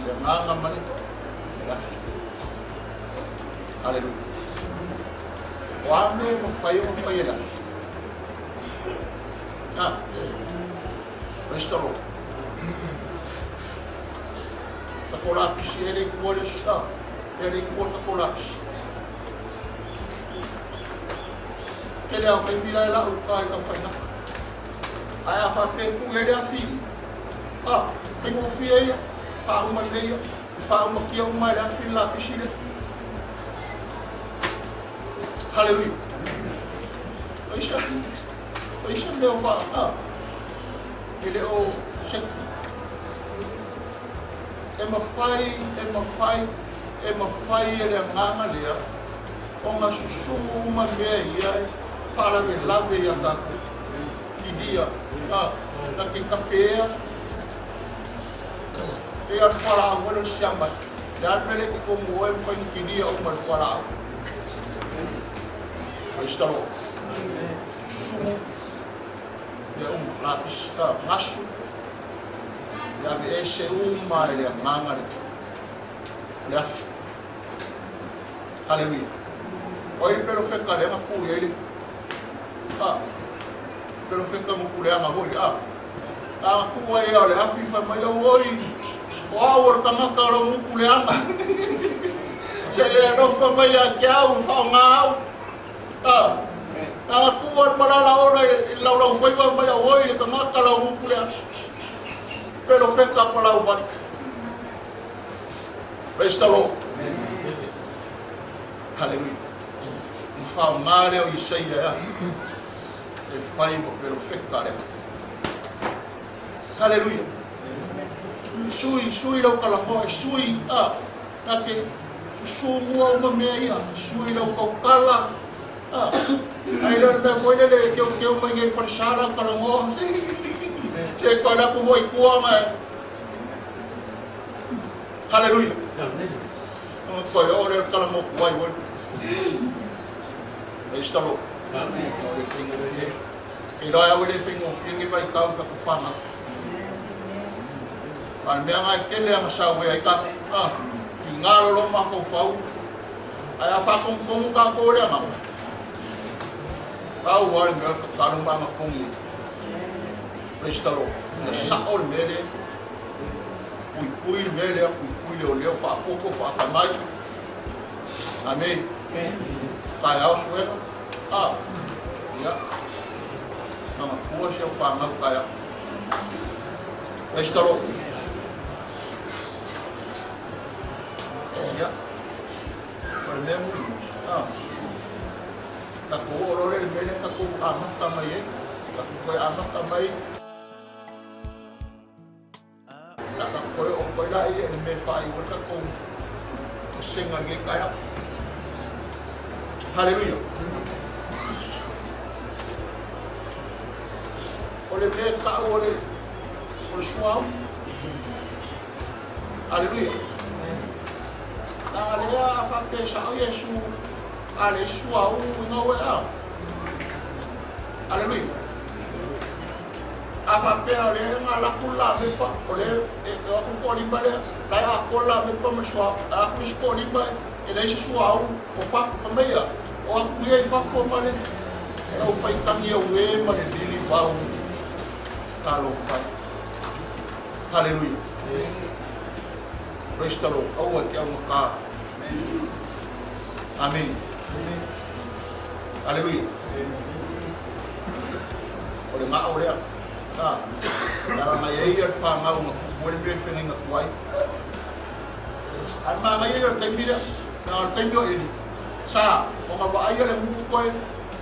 le agaga ma le le afi. Haleluia. O a mea e mafai ona fai e le afi? Ah, praise the Lord. Tatou lapisi e le i tua le ah, e le i tua tatou lapisi. Tele au taimi la e lau uka i taufaigata. Ae a faapea e tuu i ai le afi, a, faigofie ia, faauma lelei ia, e faaumatia uma e le afi le lapisi lea. Haleluia. O isa, o isa mea o faa, a, e le o seki. E mafai, e mafai, e mafai e le agaga lea, ona susugu uma mea ia e faalavelave iā tatou. Kilia, a, na te kapea, e a le fualaau foi lea o le siama, le a le mea lea i totonu o oe e mafai ona kilia uma e le fualaau. Praise the Lord. Susugu mea uma, lapisi, a, gasu, e aveese uma e le agaga le, le afi. Haleluia. O ai le perofeta lea na tu i ai le a perofeta Nukuleaga foi a a tu ai o le afi fai mai au oi o au o le tagata o le Nukuleaga. Se e alofa mai ia te au whaonga au. A a tu ai malala ora i laulau faiva mai au oi le tagata lau Nukuleaga. Perofeta palau vale. Praise the Lord. Hallelujah. Na whaonga lea o Isaia ea. E whai mo perofeta lea. Hallelujah. Sui, sui lau kalamoa, e sui, a, na te susu mua uma mea ia, sui lau kaukala, a, ai lea le mea foi lele e keu keu mai nei wharesā lau kalamoa, se koe la ku foi kua mai. Haleluia. Amen. Koe o le kala mo kuai wai. Praise the Lord. Amen. O le whaingofie. Kei rai au e le whaingofie nge vai kau ka kuwhanga. A mea ngai tele anga sau e ai ka, ah, ki ngā lolo mafaufau, Ae a faatonutonu tatou e le Agaga, pau lava le mea o le tatalo ma agatogi ai. Praise the Lord. Ia sao le mea lea, puipui le mea lea, puipui leoleo, faapoto, faatamai. Amene. Taeao suega. A, ia, manatua si au fanau taeao. Praise the Lord. Ia, o le mea mulimuli, a, tatou oo loa lea i le mea lea tatou amata mai ai, tatou toe amata mai, Na tatou toe oo mai la ia i le mea e faaiu ai le tatou vasega i lenei taeao. Haleluia! O le mea e tau o le, o le suauu. Haleluia! Leaga lea a faapea sao Iesu a leai se suauu uiga ua e a. Haleluia! A faapea o lea e galaku le lamepa, o lea e o atu le toalima lea, la e atoa le lamepa ma le suauu, a o atu le isi toalima e leai se suauu o fafo, fai mai a, o atu ia i fafo ma le tau faitagi auē ma le lilivau. Talofa e. Haleluia. Praise the Lord. Aua e te augata. Amene. Aleluia. O le gao lea. A, leaga na i ai ia le fanau na tupu ai le mea i feagaiga tuai. A le manaia ia o le taimi lea, leaga o le taimi o Eli, sa ona vaaia le nuu toe,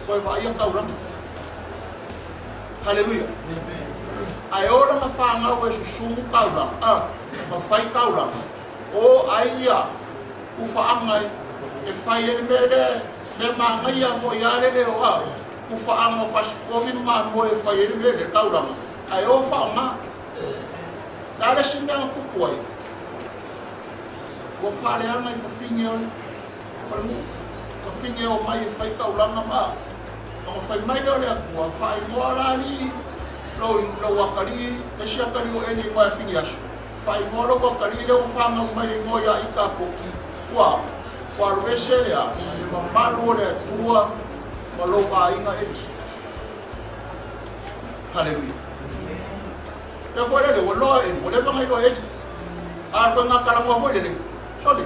toe vaaia taulaga. Haleluia. Ae o lana fanau e susumu taulaga, a, ma fai taulaga, o ai ia ufaaga e fai ai le mea lea, mea manaia foi a le leo a ufaaga o fasipovi ma mamoe e fai ai le mea lea, taulaga, ae o faaaoga. Le a le isi mea na tupu ai? Ua faaleaga i fafine o le nuu, fafine e omai e fai taulaga ma ona fai mai lea o le Atua, faaigoa la alii lou atalii, le isi atalii o Eli e igoa ia Finiaso, Faaigoa lou atalii lea ua fanau mai e igoa ia Ikapoti, ua ua alu ese le a, le mamalu o le Atua ma lou aiga Eli. Haleluia. Lea foi lele, ua loa Eli, ua leva ona iloa Eli. A o le koe gakalamoa foi lele, sole,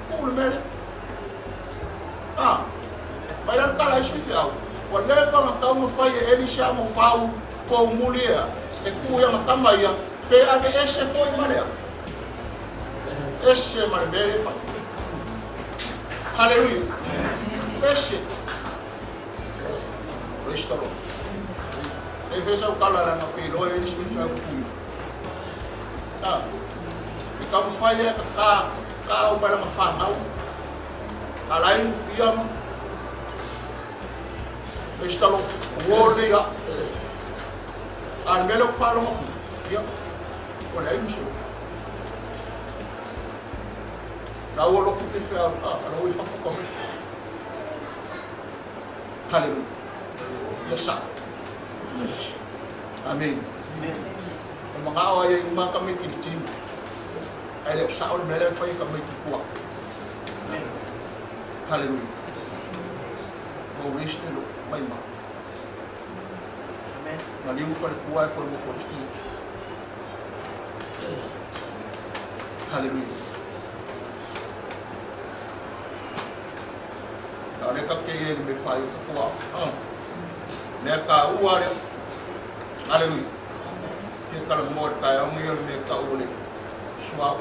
tuu le mea lea. A, fai la le tala a isi faifeau, ua leva ona tau ona fai e Eli se amofau poumuli ea, e tuu i ana tama ia, Pe ave ese foi ma lea. Ese ma le mea lea e fai. Haleluia. Ese. Praise the Lord. E fai sau tala leaga pe iloa e le sui fai pui. Ah. E taumafai e ka ka o mai langa whanau. Ka lai pia ma. Praise the Lord. Ua le ia. A o le mea lea ou te faalogo atu, ia, ua leai ma se upu. La ua lotu faifeau, a, a la ua i fafo tamaiti. Haleluia. Ia sao. Amene. E manao lava ia i uma tamaiti i le tino. Ae le o sao le mea lea e fai e tamaiti i tua. Haleluia. Ua waste le maimau. Maliu faletua e toe nofo i le Haleluia. A o lea tatou te i ai i le mea e faaiu tatou aoga. Ah. Mea taua lea. Haleluia. Fia talanoa i le taeao nei o le mea tau o le suauu.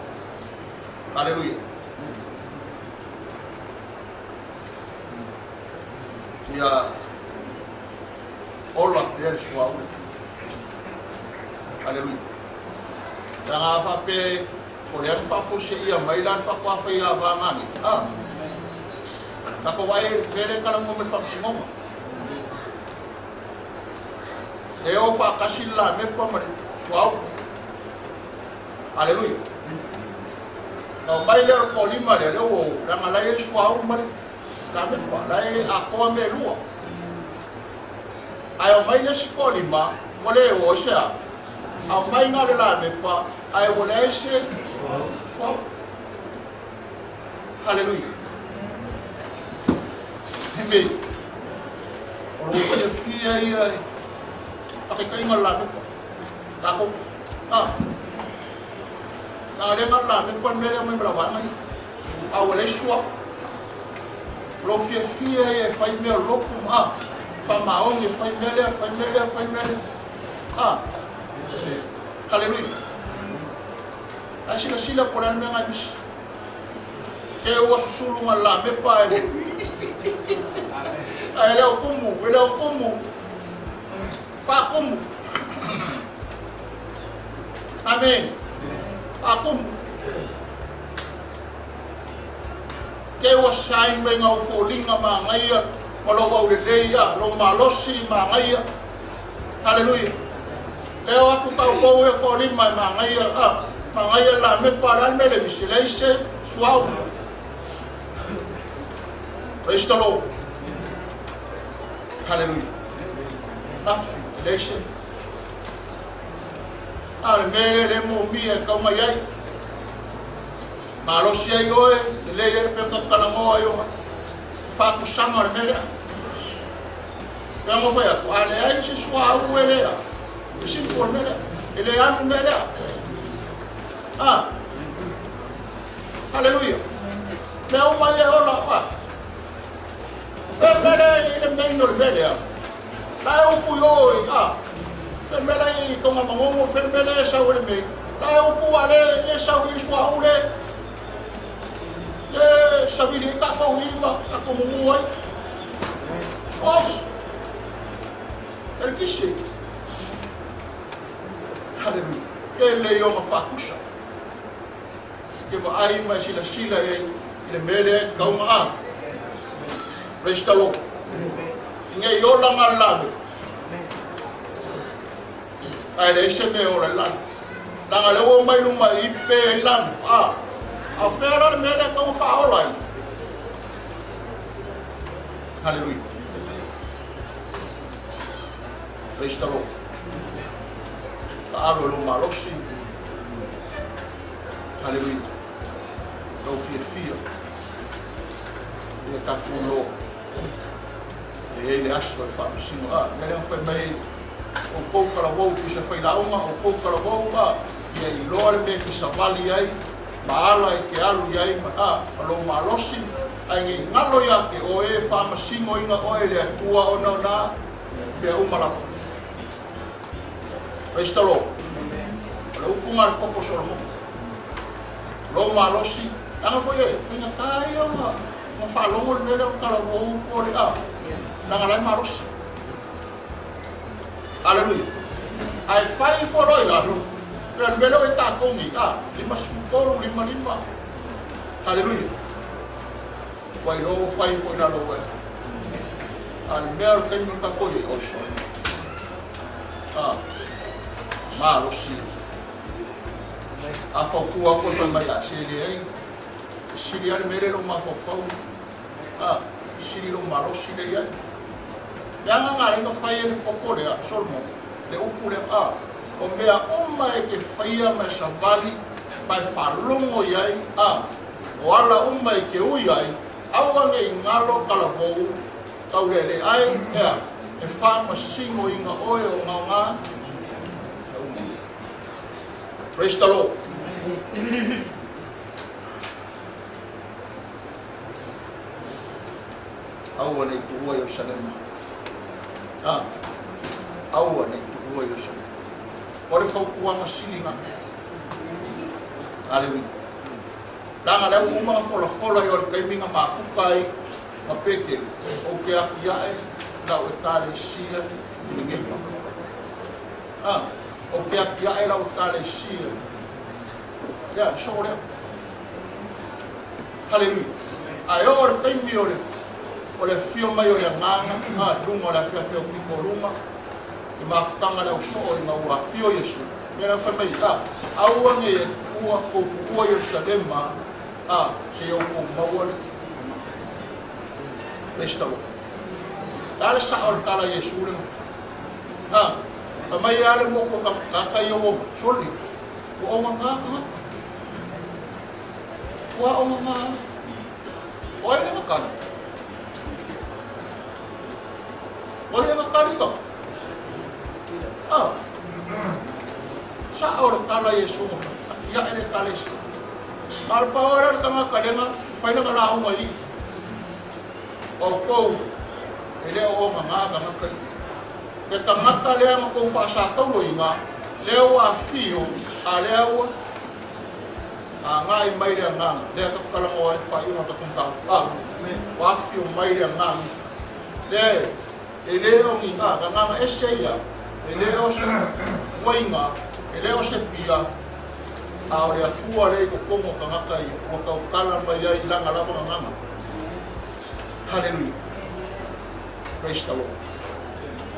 Haleluia. Ia ola pea le suauu. Aleluia. Leaga a faapea o lea na faafuaseia mai la le faatoa fai ava nei. Ah. Tatou vaai i le mea lea e talanoa mai le faamasinoga. E o faatasi le lamepa ma le suauu. Aleluia. Na omai lea o le toalima lea, lea ua o, leaga la e i ai le suauu ma le lamepa, la e atoa mea e lua. Ae omai le isi toalima, ua le o, aisea? Aumai na o le lamepa, ae ua leai se suauu. Haleluia. Amen. O lou fiafia ia i faakaitaiga o le lamepa. Tatou, a, na le na le lamepa le mea lea mai ma la vaega ia. A ua leai suauu. O lou fiafia ia e fai mea lotu ma, a, faamaoni e fai mea lea, fai mea lea, fai mea lea. A, haleluia. Ae silasila po o le a le mea na e misi. Te ua susulu nga lamepa e le ae le o kumu, e le o kumu. Faakumu. Amen. Faakumu. Te ua sain mai ngau foliga magaia ma lou aulelei a, lou malosi magaia. Haleluia. Leo atu taupou e toalima e magaia a, magaia le lamepa le a le mea le misi, leai se suauu. Praise the Lord. Haleluia. Nafi, e leai se. A le mea lea le moomia e tau mai ai. Malosi ai oe, lelei ai pe talanoa ai ona faakusaga o le mea lea. Pe mo fai atu, a leai se suauu e lea. E simple le mea lea. E le alu le mea lea. Ah. Haleluia. Mea uma ia e ola. Ah. Fea mea lea i le main o le mea lea. La e upu i o i, ah. Fea mea lea i tonga mangogo, fea mea lea e sau e le mei. La e upu a le, le sau i le suauu le, le savili ai tatou i ma tatou mumu ai. Suauu. Eletise. Haleluia. Tele i ona faakusa. Ke vaai ma e silasila i ai i le mea lea e tatau ona a. Praise the Lord. I nei ola ngā lave. Ae leai se mea e ola i lalo. Leaga lea ua omai luma i pe i lalo. A, a o fea la le mea lea e tatau ona faaola ai? Haleluia. Praise the Lord. Taalo e lou malosi. Haleluia. Lau fiafia i le tatou lo. E i ai le aso e faamasino. A, mea lea na fai mai ai, outou talavou pisa fai lauga, outou talavou, a, ia iloa le mea e te savali ai, ma ala e te alu i ai, ma, a, ma lou malosi, ae ne i galo ia te oe e faamasinoina oe e le Atua ona o nā mea uma lava. Praise the Lord. O le upu ngā le popo Solomon. Lou malosi, leaga foi e faigata ia ona ona faalogo le mea lea o le talavou po o le a, leaga la e malosi. Haleluia. Ae fai ifo loa i lalo, pei o le mea lea ua i tatou nei, a, 53, 55. Haleluia. Ua iloa ua fai ifo i lalo ua e. A le mea o le taimi o tatou i ai, oi sole. A, malosi. A fautua atu e fai mai, a se leai, e sili lava le mea lea i lou mafaufau, a, e sili lou malosi lea i ai. Le agaga lea na fai ai le popo lea, Solomon, le upu lea, a, o mea uma e te faia ma e savali ma e faalogo i ai, a, o ala uma e te ui ai, aua ne i galo talavou, taulele ai, ea, e faamasinoina oe o gaoga uma. Praise the Lord. Aua ne i tuua Ierusalema. Ah, aua ne i tuua Ierusalema. O le fautuaga sili na. Haleluia. Leaga lea ua uma ona folafola i o le taimi na mafuta ai ma Petelo, ou te atiae lau Ekalesia i lenei papa. Ah, ou te atiae lau Ekalesia. Lea, le soo lea. Haleluia. Ae oo le taimi o le o le afio mai o le Agaga, ah, i luga o le afiafi aupito o luga, i mafutaga le ausoo ina ua afio Iesu, mea la fai mai, ah, aua ne i e tuua tou tuua Ierusalema, ah, seia outou maua le Praise the Lord. Le a le sao o le tala a Iesu le na fai? Ah, fai mai e a le motu o tagata ia ua soli, ua ogaga tagata. Ua ogaga. O ai le na tali? Kaliko. Ah. Sa o le kala Iesu ma fai. Atia e le ekalesia. A o le pau lava lea o le tagata lea na fai lana lauga i i. O outou, e le o ogaga tagata ia. Le tagata lea na tou faasatauloina, lea ua afio, a lea ua agai mai le Agaga, lea tatou talanoa ai i le faaiuga o le tatou mataupu, a ua afio mai le Agaga, lea e le o ni agaga ese ia, e le o se uaiga, e le o se pia, a o le Atua lea i totonu o tagata ia, ua tautala mai ai i lana lava gagana. Haleluia. Praise the Lord.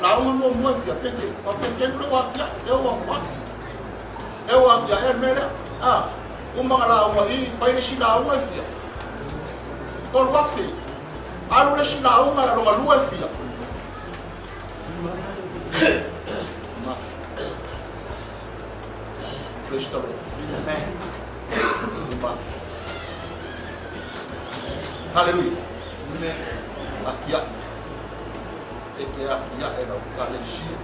Lauga muamua e fia Petelu. O Petelu lea ua atiae, lea ua ati. Lea ua atiae le mea lea. Ah, uma na lauga i, fai le isi lauga e fia. 3,000. Alu le isi lauga lona lua e fia. 5,000. Praise the Lord. Amen. 5,000. Hallelujah. Amen. Atiae. E te atiae lau ekalesia i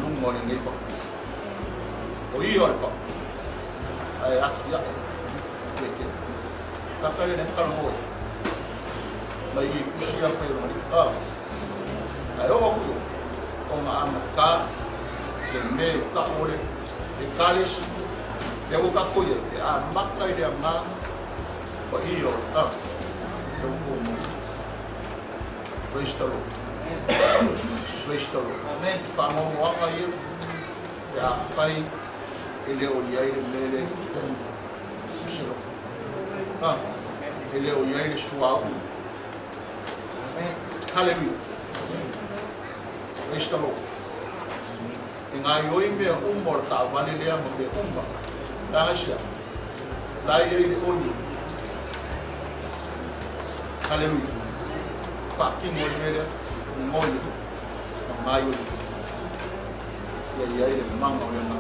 luga o lenei paupī. O ia o le paupī. Ae atiae Petelu. Tagata lea e talanoa ai. Mai i tusi ia fai o lona lima. Ah. Ae oo atu i o, ona amata le mea e tau o le ekalesia. Lea ua tatou i ai, e amata i le agaga paia o le ah, le outou moe. Praise the Lord. Praise the Lord. Amen. Faanoanoaga ia pe afai e le o i ai le mea lea i totonu o se loto. Ah, e le o i ai le suauu. Hallelujah. Praise the Lord. E gaoioi mea uma o le taavale lea ma mea uma. Leaga aisea? La e i ai le oli. Hallelujah. Faatino ai le mea lea, moni ma gaoioi. Ia i ai le mana o le Agaga.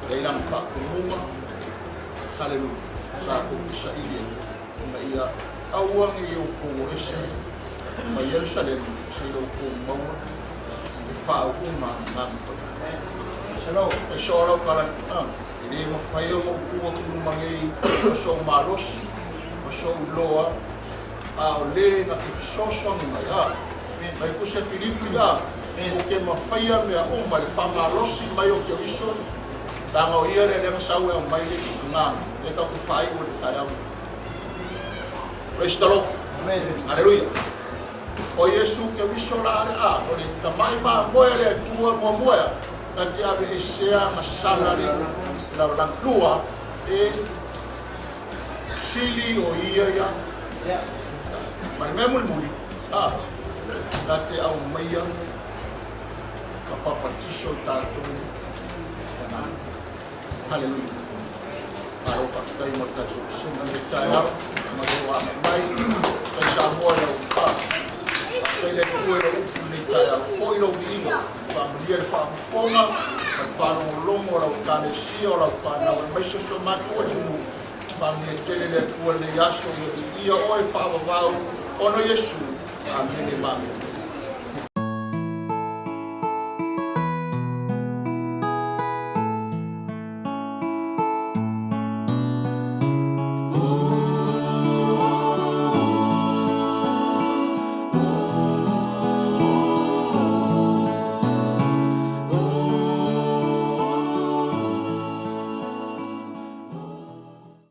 E i ai lana faatumuga. Hallelujah. Tatou te saili ai ina ia aua ne i outou o ese mai Ierusalema seia outou maua le faauuga a Agaga Paia. E soo lau tala, e le mafai ona ou tu atu i luma nei ma sou malosi ma sou iloa, a o le na te fesoasoani mai. A, mai Kusia Filipi, a, ou te mafaia mea uma i le faamalosi mai o Keriso, leaga o ia lea lea na sau e aumai le Agaga, lea tatou te faaiu i le taeao nei. Praise the Lord. Aleluia. O Iesu Keriso la le a, o le tamai mamoe a le Atua muamua ea, na te aveesea ma sala le lalolagi. Lua, e sili o ia ia. Ma le mea mulimuli, a, na te aumaia ma papatiso i tatou i Agaga. Haleluia. Malo faafetai mo le tatou susuga i lenei taeao ma lou agai mai. Faafetai Samoa i lau a. Faafetai le Atua i lau upu i lenei taeao. Foi lou viiga, faamanuia le faafofoga ma le faalogologo a lau Ekalesia, o lau fanau aemaise o si o matou atunuu. Faamanuia tele le Atua i lenei aso, ia viia oe faavavau ona o Iesu. Amene ma amene.